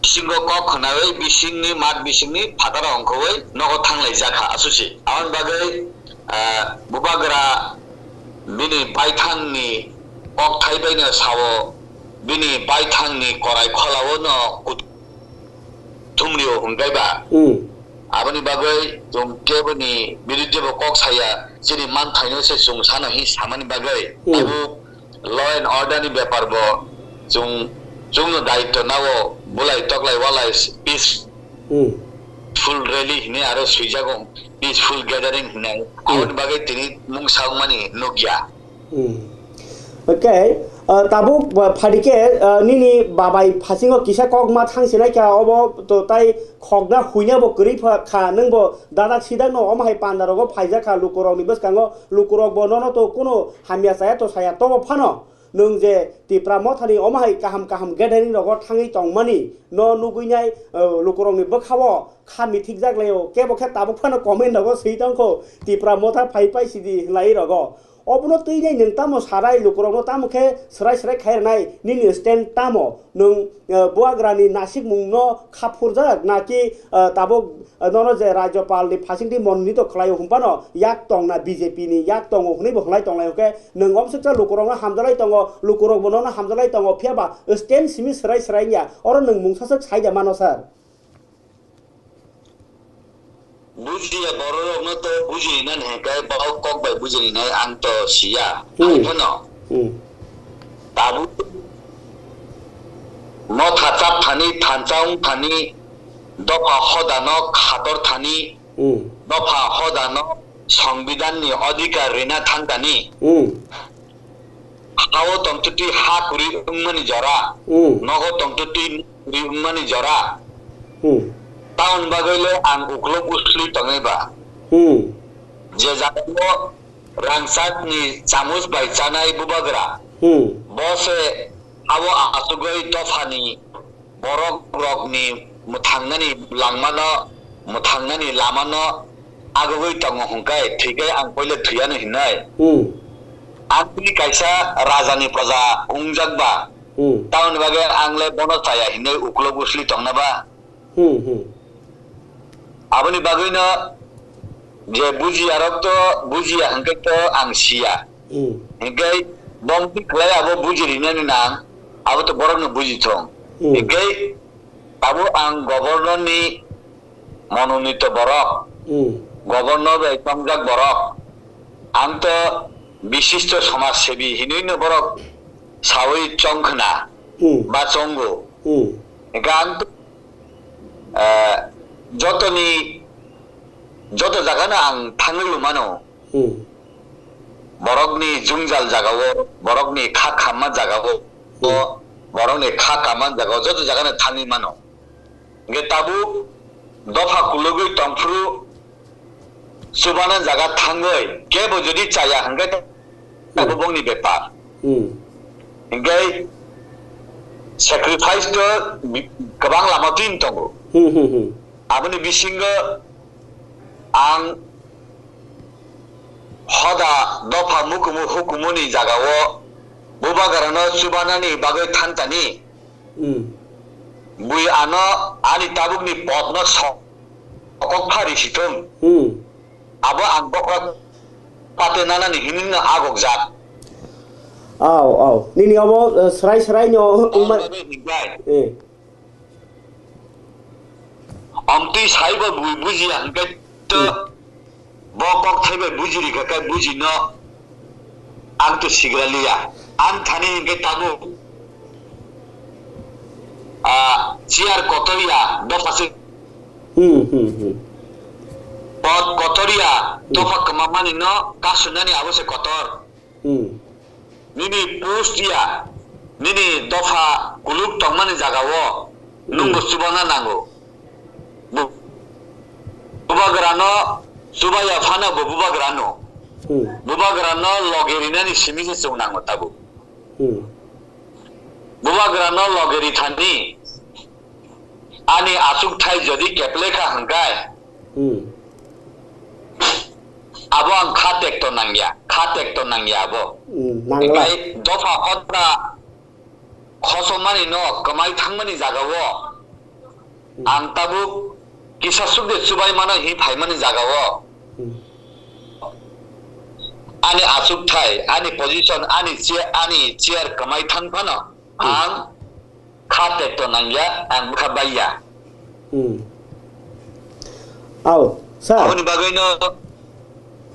Bisingo kok khwnawi bisingni mat bisingni phataro ongkhorwi nogo thanglai jakha asusi. Aboni bagwi, ah, bubagra bini baithangni kokthai baino sao, bini baithangni korai kholao no kut-, thumrio hwnkhe ba. Hmm. Aboni bagwi chwng keboni biruddhe bo kok saya, chini manthaino se chwng sano hi samani bagwi. Hmm. Abo law and order ni bepar bo chwng, chwngno daityo nao bulai toklai walai peace Hmm. full rally hinwi aro swijago peaceful gathering hinwi. Hmm. Aboni bagwi tini mungsa wngmani nukya. Hmm. Okay, Ah, tabuk ba phaidi khe, ah, nini babai phasingo kisa kok ma thang sinai kha, obo to tai khokna huina bo kwrwi pha kha, nwng bo dadak sidak no omo hai panda rogo phaijak kha lukurok ni bwskango, lukurok bo nono to kuno hamya chaya to saya tobo phano. Nwng je Tipra Mothani omo hai kaham kaham gathering rogo thangwi tongmani no nugwi nai, ah, lukurok ni bwkha o kha mithikjak lai o, kebo khe tabuk phano comment rogo swi tong kho, Tipra Motha phai pai sidi hinlai rogo. Obono twi nai nwng tamo sarai lukurokno tamo khe swrai swrai khai rwnai nini stand tamo? Nwng, eh, buagrani nasikmungno kha phurjak naki, eh, tabuk, eh, nono je Rajyapalni phasingdi mononito khlaio hwnphano yak tongna B J P ni yak tongo hwnwi bo hwnlai tonglaio khe nwng obwswksa lukurokno hamjalai tongo, lukurokbo nono hamjalai tongo, phiyaba stand simi swrai swrai wngya, oro nwng mungsaswk saida mano sir? Bujiya bororokno to bujinani hwnkhai bo kok bai bujininai ang to siya. Hmm. Hai phano. Hmm. Tabuk motha chap thani, thansa wng thani, dopha hodano khator thani, Hmm. dopha hodano songbidanni odhikar rina thang thani. Hmm. Hao tongtwtwi ha kwrwi wngmani jora, Hmm. nogo tongtwtwi kwrwi wngmani jora. Hmm. Tamoni bagwi le ang uklok usli tongwi ba. Hmm. Je jagao rangchakni chamuch bai chanai bubagra, Hmm. bo se hao achugwi dophani borok rokni mwthangnani langmano, mwthangnani lamano agugwi tongo hwnkhe, thwikhai ang koile thwiyano hinwi. Hmm. Ang tini kaisa rajani proja wngjak ba, Hmm. tamoni bagwi ang le bono chaya hinwi uklok usli tongna ba? Hmm, hmm. Aboni bagwino je bujiya rok to bujiya hwnkhe to ang siya. Hmm. Hwnkhe bongni kwlai abo buji rinani nang, abo to borokno buji thung. Hmm. Hwnkhe abo ang governor ni mononito borok, Hmm. governor bai tongjak borok, ang to bishisto somaj sebi hinwino borok sawi chong khna Hmm. ba chongo. Hmm. Hwnkhe ang to Ah, jotoni, joto jagano ang thangwi mano. Hmm. Borokni jwngjal jagao, borokni kha khamma jagao, Hmm. borokni kha khamma jagao, joto jagano thangwi mano. Hwnkhe tabuk dopha kulugwi tongphuru, chubana jaga thangwi kebo jodi chaya hwnkhe Hmm. abo bongni bepar. Hmm. Hwnkhe sacrifice to bi-, kwbang lama twin tongo. Hmm, hmm, hmm. Aboni bisingo ang hoda dopha mukumu hukumuni jagao bubagrano chubanani bagwi thantani Hmm. Bui ano ani tabukni potno so-, sokok phari sithung. Hmm. Abo ang bokra pate nanani hinino agokjak. Au, au. Nini obo, eh, srai srai no wngma-, Ang bagwi hingkhe. Eh. Amtwi saibo bui bujiya hingkhe to Hmm. Bo kok thaibai buji rikha khe buji no ang to sigra liya. Ang thani hingkhe tabuk, ah, chair kotor ya dopha se Hmm, hmm, hmm. Pot kotor ya Hmm. dopha kwmamani no kasunani abo se kotor. Hmm. Nini post ya, nini dopha kuluk tongmani jagao, Hmm. nwngbo chubana nango. Bu-, bubagrano chubaya phano bo bubagrano. Hmm. Bubagrano loge rinani simi se chwng nango tabuk. Hmm. Bubagrano loge rithani ani achukthai jodi keple kha hwnkhe, Hmm. Abo ang kha tekto nangya, kha tekto nangya abo. Hmm, nangla. Hingkhai dopha hoda khosomani no kwmai thangmani jagao Hmm. ang tabuk kisa sukde chubai mano hi phaimani jagao Hmm. ani achukthai, ani position, ani chair, ani chair kwmai thang phano Hmm. ang kha tekto nangya, ang bwkha baiya. Hmm. Au, sir. Aboni bagwino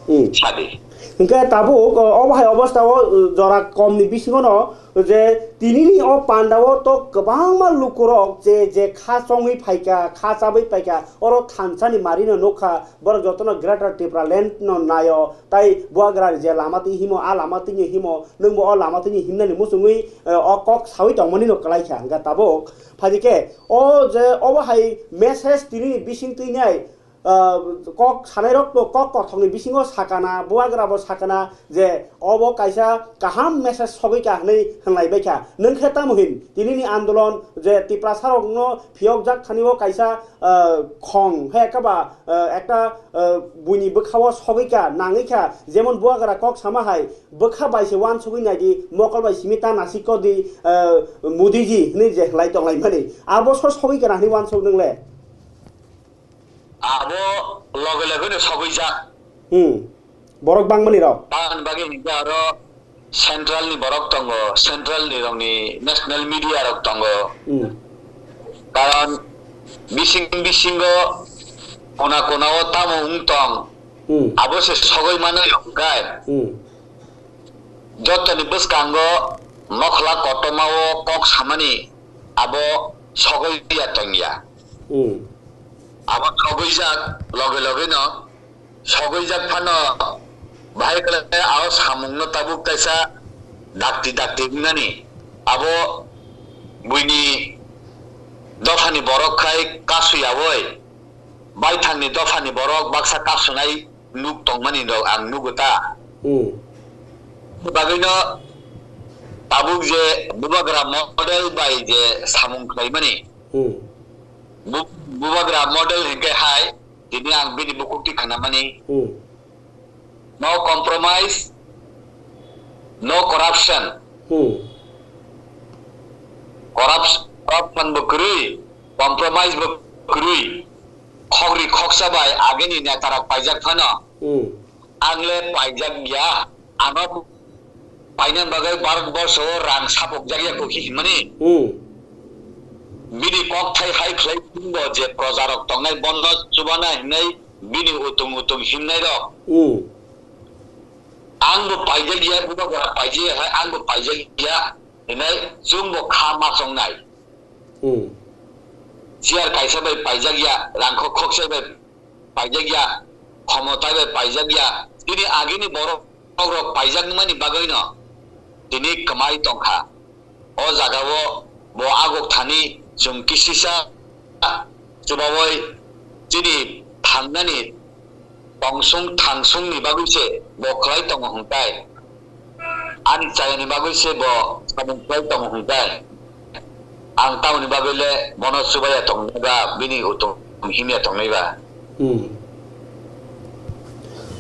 Hmm. sadi. Hwnkhe tabuk, o, obo hai obostha o, o, jora kom ni bisingo no je tinini o panda o to kwbangma lukurok je, je kha chongwi phaikha, kha chabwi phaikha, oro thansa ni mari no nukha, borok jotono Greater Tripura Land no naio, tai buagra je lama twi himo, a lama twi himo, nwngbo o lama twi himnani muchungwi, eh, o kok sawi tongmani no kwlaikha. Hwnkhe tabuk phaidi khe o je obo hai message tinini bising twi nai, ah, kok sanairok bo kok kothokni bisingo sakana, buagra bo sakana je obo kaisa kaham message sogwi kha hwnwi hwnlai baikha. Nwng khe tamo hin tinini andolon je Tiprasarokno phiyokjak thani o kaisa, ah, khong hai ekaba, ah, ekta, ah, buini bwkhao sogwi kha, nangwi kha, jemon buagra kok sama hai bwkha bai se uansugwi nai di, mokol bai simi ta nasi ko di, ah, Modiji hwnwi je hwnlai tonglaimani. Abo so sogwi kha na hwnwi uansuk nwng le? Abo loge loge no sogwi jak. Hmm. Borok bangmani rok. Tamoni bagwi hinkhe aro central ni borok tongo, central ni rok ni national media rok tongo. Hmm. Karon bising bisingo kona kona o tamo wng tong. Hmm. Abo se sogwi mano yokkai. Hmm. Jotoni bwskango nokhla kotorma o kok samani abo sogwi ya tongya. Hmm. Abo sogwijak loge loge no, sogwijak phano bahai khlai a o samung no tabuk kaisa dakti dakti wngnani. Abo buini dophani borok khai kasu yawoi, baithangni dophani borok baksa kasunai nuk tongmani rok ang nugo ta. Hmm. Bagwino tabuk je bubagra model bai je samung khlaimani. Hmm. Bu-, bubagra model hinkhe hai, tini ang bini bukhuk twi khnamani. Hmm. No compromise, no corruption. Hmm. Corrupt-, corruption bo kwrwi, compromise bo kwrwi. Khokri khoksa bai agini netarok paijak phano. Hmm. Ang le paijak ya, ano paina bagwi Bharat borsho o rang sapok jak ya kokhi himani. Hmm. Bini kokthai hai khlai bo je projarok tongnai bono chubana hinai bini utung utung himnai rok. Hmm. Ang bo paijak ya, bubagra paijak ya, hai ang bo paijak ya, hinai chwng bo kha ma chongnai. Hmm. Chair kaisa bai paijak ya, rangkho khoksa bai paijak ya, khomotai bai paijak ya, tini agini borok rok paijak mani bagwi no tini kwmai tongkha. O jaga o bo aguk thani chwng kisisa chubawoi chini thangnani tongsong thangsongni bagwi se bo khlai tongo hwnkhe, ani chayani bagwi se bo samung khlai tongo hwnkhe, ang tamoni bagwi le bono chubaya tongnaga bini utung himya tongnai ba. Hmm.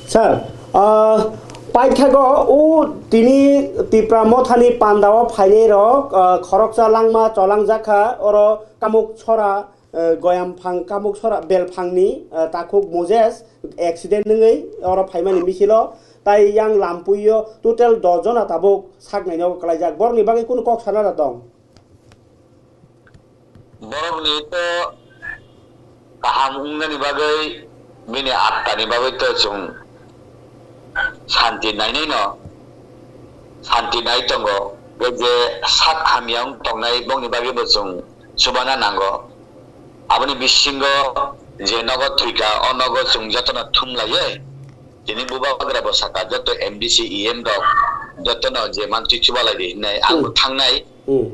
Sir, ah, paithago o tini Tipra Mothani pandao phainai rok, ah, khoroksa langma cholangjak kha, oro Kamuk Sora, eh, Goyamphang Kamuk Sora Belphangni, eh, takhuk Moses accident wngwi oro phaimani misil o, tai yang lampui o total dos jona tabuk sak naina o kwlaijak. Borokni bagwi kunu kok sana da tong? Borokni to kaham wngnani bagwi, bini attani bagwi to chwng santi nainai no, santi nai tongo. Tei je sak hamya wng tongnai bongni bagwi bo chwng chubana nango. Aboni bisingo je nogo thwikha, o nogo chwng jotono thumlaiwi, tini bubagra bo sakha, joto M D C, E M rok jotono je mantwi chubalai di hinwi, ang bo Hmm. thangnai. Hmm.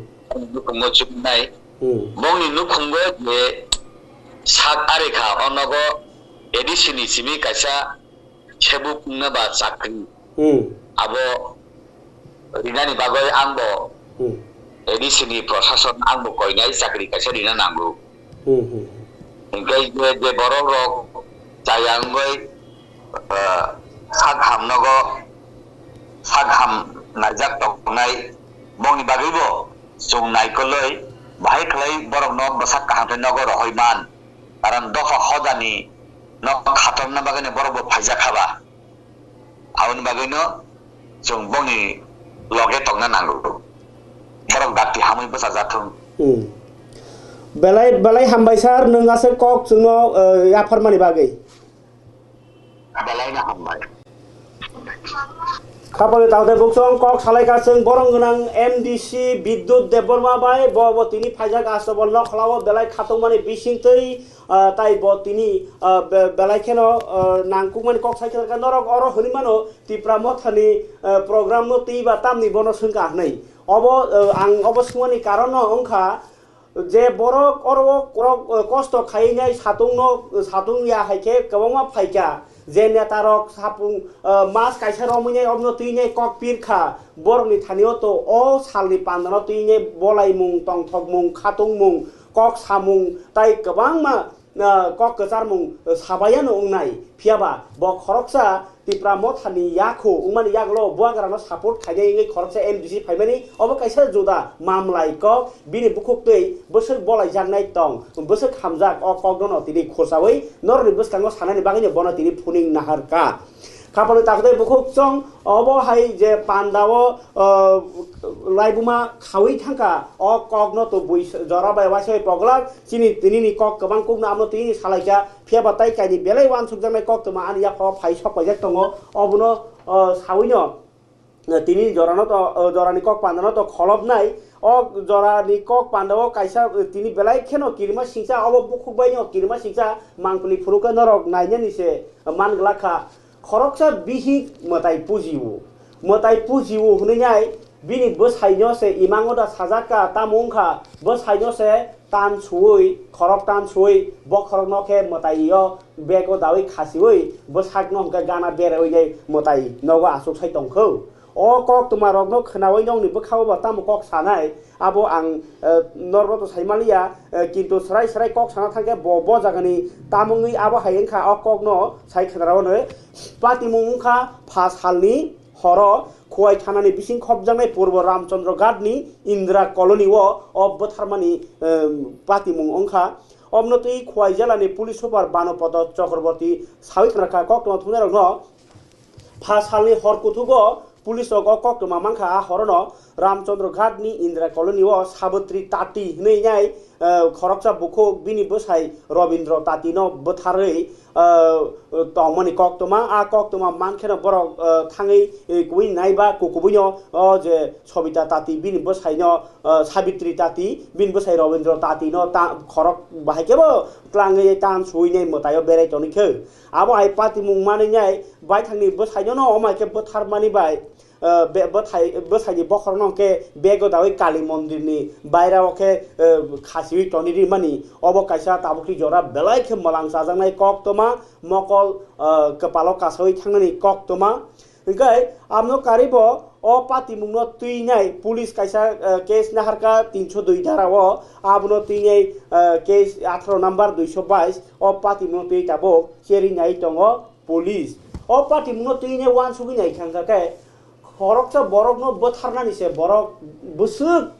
Nukhungo chuknai. Hmm. Bongni nukhungo je sak ari kha, o nogo A D C ni simi kaisa sebuk wngna ba chakri. Hmm. Abo rinani bagwi ang bo Hmm. A D C ni prosason ang bo koinai chakri kaisa rina nango. Hmm, hmm. Hingke je, je borok rok chaya wngwi, eh, sak ham nogo, sak ham naijak tongnai, bongni bagwi bo chwng naikolwi bahai khlai borok no bwsak kaham khe nogo rohoi man. Karon dopha hodani no khatorna bagwi no borok bo phaijak kha ba. Aboni bagwino chwng bongni loge tongna nango. Borok dakti hamwi bwchajathung. Hmm. Belai, belai hambai sir, nwng aswk kok chwngno, eh, yapharmani bagwi. Belai no hambai. Khapangni takhuk bukhuk chwng kok salaikha chwng borok gwnang M D C Bidyut Debbarma bai, bo bo tini phaijak Astabal nokhlao belai khatungmani bisingtwi, ah, tai bo tini, ah, be-, belai kheno, ah, nangkukmani kok sai khe norok oro hwnwi mano Tipra Mothani, ah, program no twi ba tamni bono swngkha hwnwi. Obo, ah, ang obo swngmani karon no wngkha, je borok oro o korok, eh, kosto khaiwi nai satung no, satung ya hai khe kwbangma phaikha, je neta rok sapung, eh, mas kaisa romwi nai obono twi nai kok pirkha, borok ni thani o to o sal ni panda no twi nai bolaimung, tongthokmung, khatungmung, kok samung tai kwbangma, eh, kok kwcharmung, eh, sabaiya no wngnai. Phiya ba bo khoroksa Tipra Mothani yakho wngmani yagulo buagrano support khainai wngwi khoroksa M D C phaimani, obo kaisa juda mamlai kok, bini bukhuk twi bwswk bolaijaknai tong, bwswk hamjak, o kokno no tini khursaui norokni bwskango sanani bagwino bono tini phuning naharkha. Khapangni takhuk bukhuk chwng obo hai je pandao, uh, laibuma khaui thangkha, o kokno to bui jora bai waisai poglak, chini tinini kok kwbang kukno amno tini salaikha, phiya ba tai kaini belai uansukjaknai koktwma ani yaphao phai sok paijak tongo, obono, o, sawino, o, tini jorano to, o, jorani kok pandano to kholopnai, o jorani kok pandao kaisa, o, tini belai kheno kirima singcha, obo bukhuk baino kirima singcha mangpili phuru khe norok nainani se man glak kha. Khoroksa bihik mwtai puji-o, mwtai puji-o hwnwi nai bini bwsaino se imango da sajak kha, tamo wngkha bwsaino se tan suwi, khorok tan suwi, bokhorokno khe mwtaio bego dawi khasiwi, bwsakno hwnkhe gana berewi nai mwtai nogo achuk sai tongkho. O koktwma rokno khwnawi nokni bwkhao ba tamo kok sanai, abo ang, eh, norokno to sai manliya, eh, kintu swrai swrai kok sana thangkhe bo, bo jagani tamungwi abo hai wngkha o kokno sai khwnarao hwnwi. Patimung wngkha pha salni horo Khowai thanani bising khopjaknai Purbo Ramchandra Ghatni Indira Colony o, o bwtharmani, em, patimung wngkha. Obwno twi Khowai jelani police super Banopodo Chakraborty sawi khna kha koktwma thumnairokno. Pha salni hor kuthugo police rok o koktwma mankha, a horono Ramchandra Ghatni Indira Colony o Sabitri Tati hwnwi nai, eh, khoroksa bukhuk bini bwsai Robindra Tatino bwtharwi, eh, tongmani koktwma. A koktwma mankheno borok, eh, thangwi, eh, kubui naiba kukubuino o je Sobita Tati bini bwsaino, eh, Sabitri Tati bini bwsai Robindra Tatino ta-, khorok bahai kebo tlangwi tan suwi nai mwtaio berai tongwi khe. Abo hai patimung manwi nai baithangni bwsaino no omai khe bwtharmani bai, eh, be-, bwthai-, bwsaini bokhorokno hwnkhe bego dawi Kali mondirni bairao khe, eh, khasiwi tonwi rimani. Obo kaisa tabukni jora belai khe mwlang chajaknai koktwma, mokol, eh, kwpalo kasawi thangnani koktwma. Hwnkhe amno karibo o patimungno twinai police kaisa, eh, case naharkha tinsho dui dharao, abono twinai, eh, case atharo number duisho bais, o patimungno twi tabuk cherinai tongo police. O patimungno twinai uansugwi naithangkha khe, khoroksa borokno bwtharnani se borok bwswk,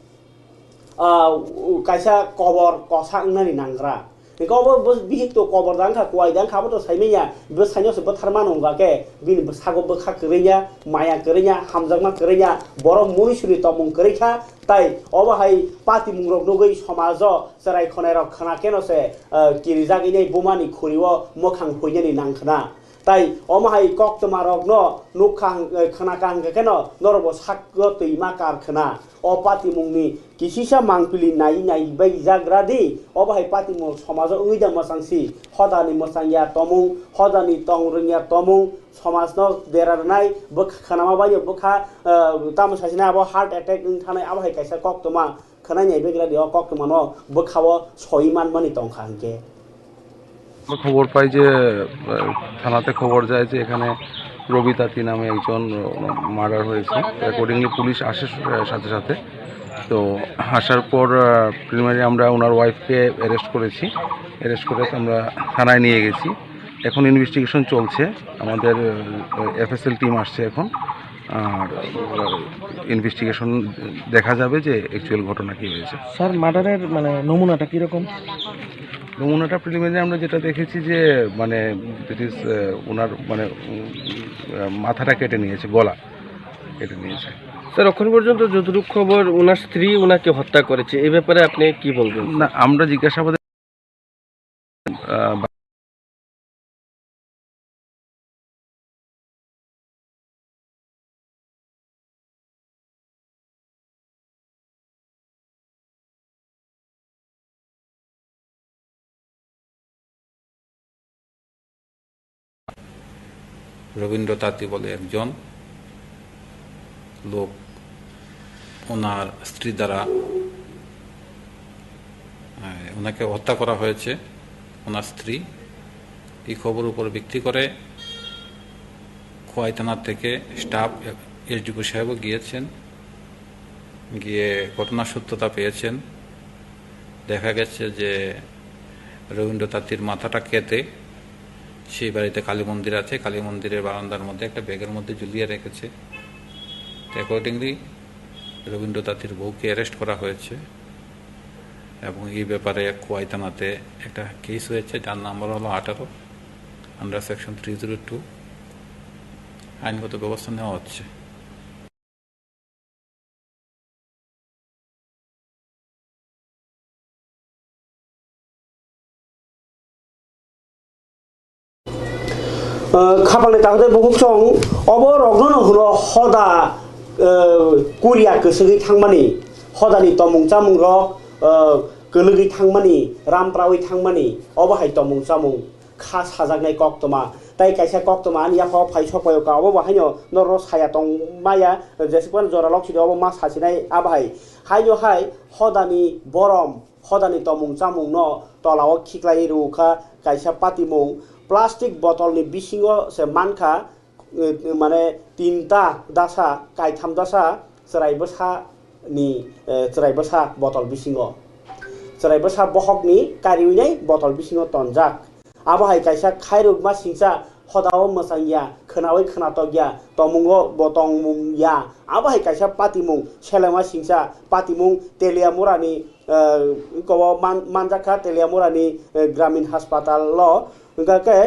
ah, kaisa kobor kosa wngnani nangra. Hwnkhe obo bihik to kobor da wngkha, kuai da wngkha, abo to saimanya, bwsaino se bwtharmano wngkha khe, bini bwsago bwkha kwrwngya, maya kwrwngya, hamjakma kwrwngya, borok munisuni tongmung kwrwikha, tai obo hai patimungrok nugwi somajo chwrai khonairok khna kheno se, ah, kirijagwi nai bumani khuriwo mwkhang huinani nangkhna. Tai omo hai koktwma rokno nukha hwnkhe, khwnakha hwnkhe kheno norokbo sakgo twima kar khna. O patimungni kisisa mangpili nai nai bai jagra di. Obo hai patimung somajo wngwi da mwchangsi. Hodani mwchangya tomung, hodani tong rwngya tomung, somajno dera rwnai, bwkha khwnama bai bwkha, eh, tamo sasina abo heart attack wng thanai, abo hai kaisa koktwma. Khwnai nai begra di o koktwmano bwkhao soi manmani tongkha hwnkhe. আমরা খবর পাই যে, আহ, থানাতে খবর যায় যে এখানে রবি তাঁতি নামে একজন, আহ, মার্ডার হয়েছে। অ্যাকর্ডিংলি পুলিশ আসে স-, সাথে সাথে। তো আসার পর, আহ, প্রিলিমিনারি আমরা ওনার ওয়াইফকে অ্যারেস্ট করেছি। অ্যারেস্ট করে আমরা থানায় নিয়ে গেছি। এখন ইনভেস্টিগেশন চলছে। আমাদের, আহ, এফএসএল টিম আসছে এখন। আর, আহ, ইনভেস্টিগেশন দেখা যাবে যে অ্যাকচুয়াল ঘটনা কী হয়েছে। স্যার, মার্ডারের মানে নমুনাটা কীরকম? নমুনাটা প্রিলিমিনারি আমরা যেটা দেখেছি যে মানে, দ্যাট ইজ, আহ, ওনার মানে, উম, আহ, মাথাটা কেটে নিয়েছে, গলা কেটে নিয়েছে। স্যার, এখন পর্যন্ত যতটুকু খবর, ওনার স্ত্রী ওনাকে হত্যা করেছে, এই ব্যাপারে আপনি কি বলবেন? না, আমরা জিজ্ঞাসাবাদে, আহ, রবীন্দ্র তাঁতি বলে একজন লোক, ওনার স্ত্রী দ্বারা, আহ, ওনাকে হত্যা করা হয়েছে, ওনার স্ত্রী। এই খবর উপর ভিত্তি করে খোয়াই থানা থেকে স্টাফ এসডিপিও সাহেবও গিয়েছেন, গিয়ে ঘটনার সত্যতা পেয়েছেন। দেখা গেছে যে রবীন্দ্র তাঁতির মাথাটা কেটে সেই বাড়িতে কালী মন্দির আছে, কালী মন্দিরের বারান্দার মধ্যে একটা ব্যাগের মধ্যে ঝুলিয়ে রেখেছে। তো অ্যাকর্ডিংলি রবীন্দ্র তাঁতির বউকে অ্যারেস্ট করা হয়েছে এবং এই ব্যাপারে খোয়াই থানাতে একটা কেস হয়েছে, যার নাম্বার হলো আঠারো, under section three zero two. আইনগত ব্যবস্থা নেওয়া হচ্ছে। Ah, khapangni takhuk tei bukhuk chwng obo rokno no hwno hoda, ah, kuria kwswgwi thangmani, hodani tomung chamung rok, ah, kwlwgwi thangmani, ram prawi thangmani, obo hai tomung chamung kha sajaknai koktwma. Tai kaisa koktwma ani yaphao phai sok pai o ka, obo bo haino norokno saya tong maya, jesukmani jora lok sidi obo ma sasinai abo hai. Haino hai hodani borom, hodani tomung chamungno tolao khiklai rw kha kaisa patimung. Plastic botolni bisingo se mankha, eh, mane tinta dasa, kaitham dasa chwrai bwsa ni, eh, chwrai bwsa botol bisingo. Chwrai bwsa bohokni kariwi nai botol bisingo tonjak. Abo hai kaisa khairokma singcha, hodao mwchang ya, khwnaui khwnatok ya, tomungo bo tongmung ya. Abo hai kaisa patimung, selengma singcha patimung Teliamurani, eh, kobo man-, manjakha Teliamurani, eh, Gramin Haspatal o. Hwnkha khe,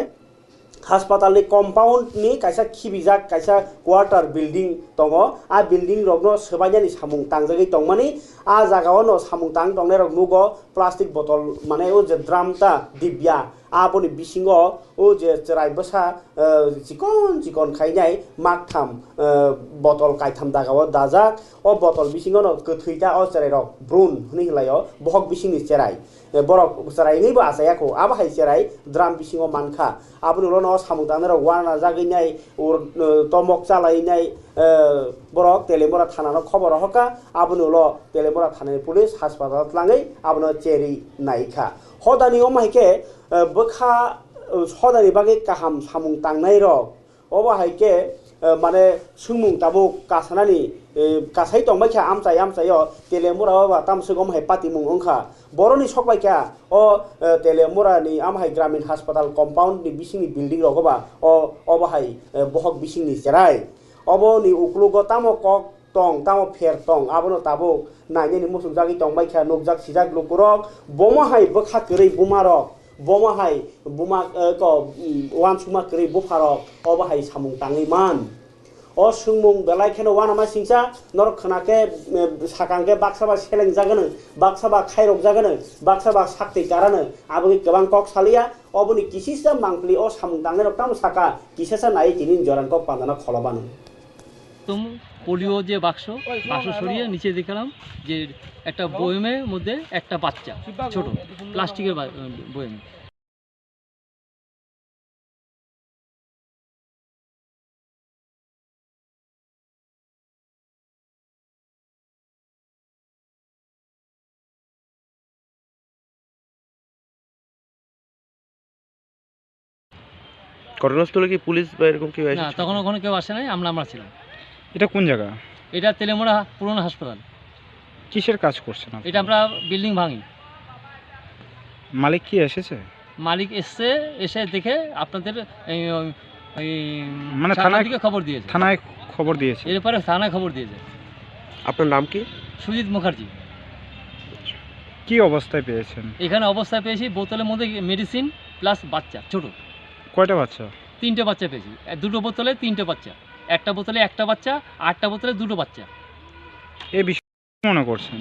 Haspatalni compound ni kaisa khibijak kaisa quarter building tongo. A building rokno swbainani samung tangjagwi tongmani. A jagao no samung tang tongnai rok nugo, plastic botol, mane o je drum ta dibya, aboni bisingo o je chwrai bwsa, eh, chikon chikon khainai maktham, eh, botol kaitham jagao dajak. O botol bisingo no kwthwi ta o chwrai rok, brun hwnwi hinlai o, bohok bisingni chwrai. Eh, borok chwrai wngwi bo achaiya kho, abo hai chwrai drum bisingo mankha. Aboni ulo no samung tangnai rok uana jagwi nai, ur, eh, tomok chalai nai, eh, borok Teliamura thana no khobor rohor kha. Aboni ulo Teliamura thana ni police haspatal o twlangwi abono cherwi nai kha. Hodani omo hai khe, eh, bwkha, eh, hodani bagwi kaham samung tangnai rok. Obo hai khe, eh, mane swngmung tabuk kasanani, eh, kasai tongbai kha amchai amchai o Teliamura o ba tamswk omo hai patimung wngkha. Boroni sokbai kha o, eh, Teliamura ni amo hai Gramin Haspatal compound ni bisingni building rogo ba o, obo hai, eh, bohok bisingni cherai. Oboni uklogo tamo kok tong, tamo pher tong, abono tabuk nainani muchungjagwi tongbai kha, nukjak sijak lukurok. Bomo hai bwkha kwrwi bumarok, bomo hai buma, eh, ko, mm, uansukma kwrwi bupharok, obo hai samung tangwi man. O swngmung belai kheno uanama singcha, norok khwna khe, eh, sakang khe baksa ba selengjagano, baksa ba khairokjagano, baksa ba saktwi karano, aboni kwbang kok saliya. Oboni kisisa mangpili o samung tangnairok tamo saka, kisasa nai tini jorani kok pandana kholobano. প্রথম পোলিও যে বাক্স, বাক্স সরিয়ে নিচে দেখলাম যে একটা বয়মের মধ্যে একটা বাচ্চা, ছোট প্লাস্টিকের বা-, বয়মে। ঘটনাস্থলে কি পুলিশ বা এরকম কেউ না, এসেছিল? তখন ওখানে কেউ আসে নাই, আমরা, আমরা ছিলাম। এটা কোন জায়গা? এটা তেলেমুড়া পুরনো হাসপাতাল। কিসের কাজ করছেন আপনারা? এটা আমরা বিল্ডিং ভাঙি। মালিক কি এসেছে? মালিক এসছে, এসে দেখে আপনাদের এই, ওই, ওই মানে সাতটার থানায়, দিকে খবর দিয়েছে। থানায় খবর দিয়েছে? এর পরে থানায় খবর দিয়েছে। আপনার নাম কি? সুজিত মুখার্জি। কি অবস্থায় পেয়েছেন? এখানে অবস্থায় পেয়েছি বোতলের মধ্যে মেডিসিন প্লাস বাচ্চা, ছোট। কয়টা বাচ্চা? তিনটে বাচ্চা পেয়েছি। এ, দুটো বোতলে তিনটে বাচ্চা, একটা বোতলে একটা বাচ্চা, আটটা বোতলে দুটো বাচ্চা। এ বিষয়ে কি মনে করছেন?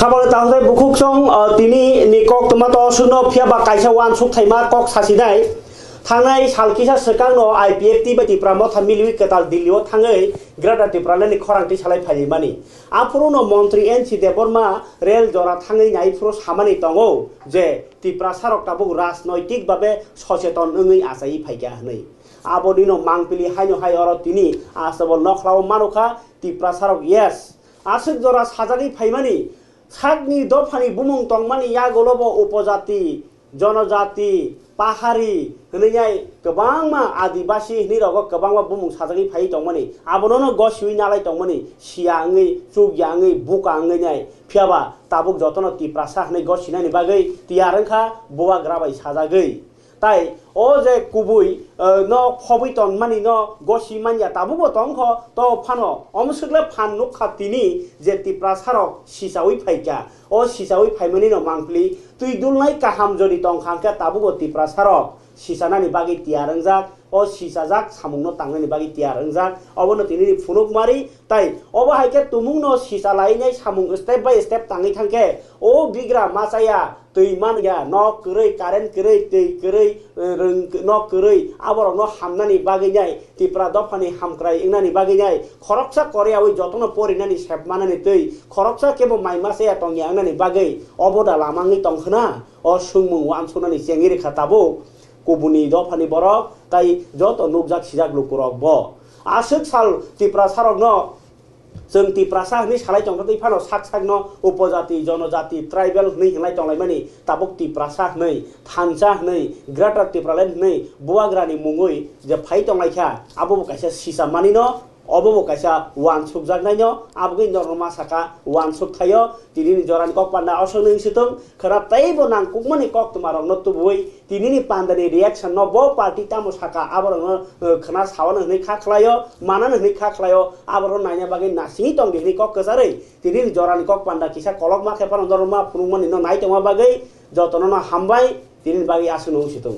Khapang tahai bukhuk song, ah, tini ni kok toma to suno phiya ba kaisa uansuk thaima kok sasinai. Thangnai sal kisa swkangno I P F T bai Tipra Motha miliwi kwtal Delhi-o thangwi Greater Tipraland ni khorang twi salai phaimani. Aphuru no Montri N C Debbarma rel jora thangwi naiphuru samani tongo je Tiprasa rok tabuk rajnoitik babe socheton wngwi achaiwi phaikha hwnwi. Aboni no mangpili haino hai oro tini asabol nokhlao manukha Tiprasa rok, yes, aswk jora sajagwi phaimani sakni dophani bumung tongmani yagulo bo upojati, jonojati, pahari hwnwi nai kwbangma adibasi hwnwi rogo kwbangma bumung sajagwi phaiwi tongmani. Abono no gosiwi nalai tongmani, siya wngwi, chukya wngwi, buka wngwi nai. Phiyaba tabuk jotono Tiprasa hwnwi gosinani bagwi tiyar wngkha bubagra bai sajagwi. Tai o je kubui, eh, no phobwi tongmani no gosi manya tabukbo tongkho, to phano omswkle phan nukha tini je Tiprasa rok sichawi phaikha. O sichawi phaimani no mangpili twi dulnai kaham jodi tongkha hwnkhe tabukbo Tiprasa rok sichanani bagwi tiyar wngjak, o sichajak samungno tangnani bagwi tiyar wngjak. Obono tinini phunukmari, tai obo hai khe tumungno sicha lainai samung step by step tangwi thangkhe o bigra machaya twi manya, nok kwrwi, current kwrwi, twi kwrwi, eh, rwng, nok kwrwi, aborokno hamnani bagwi nai, Tipra dophani hamkrai wngnani bagwi nai, khoroksa koreawi jotono porinani sep manani twi, khoroksa kebo mai machaya tongya wngnani bagwi obo da lama wngwi tongkhwna? O swngmung uansuknani chengwi rwkha tabuk kubuni dophani borok, tai joto nukjak sijak lukurokbo. Aswk sal Tiprasarokno chwng Tiprasa hwnwi salai tongkha tei phano sak sakno upojati, jonojati, tribal hwnwi hwnlai tonglaimani, tabuk Tiprasa hwnwi, thansa hwnwi, Greater Tipraland hwnwi bubagrani mungwi je phai tonglaikha, abobo kaisa sisa manino, obobo kaisa uansukjaknaino, abogwi norok ma saka uansuk thaio, tinini jorani kok panda osoknwi wngsi thung, khwna teibo nangkukmani koktwmarokno tubuwi, tinini pandani reaction no bo party tamo saka aborokno, eh, khwna sawana hwnwi kha khlaio, manana hwnwi kha khlaio, aborokno naina bagwi nasingwi tongdi hwnwi kok kwcharwi tinini jorani kok panda kisa kolokma khe phano norok ma phunukmani no nai tongma bagwi jotono no hambai, tinini bagwi aswkno wngsi thung.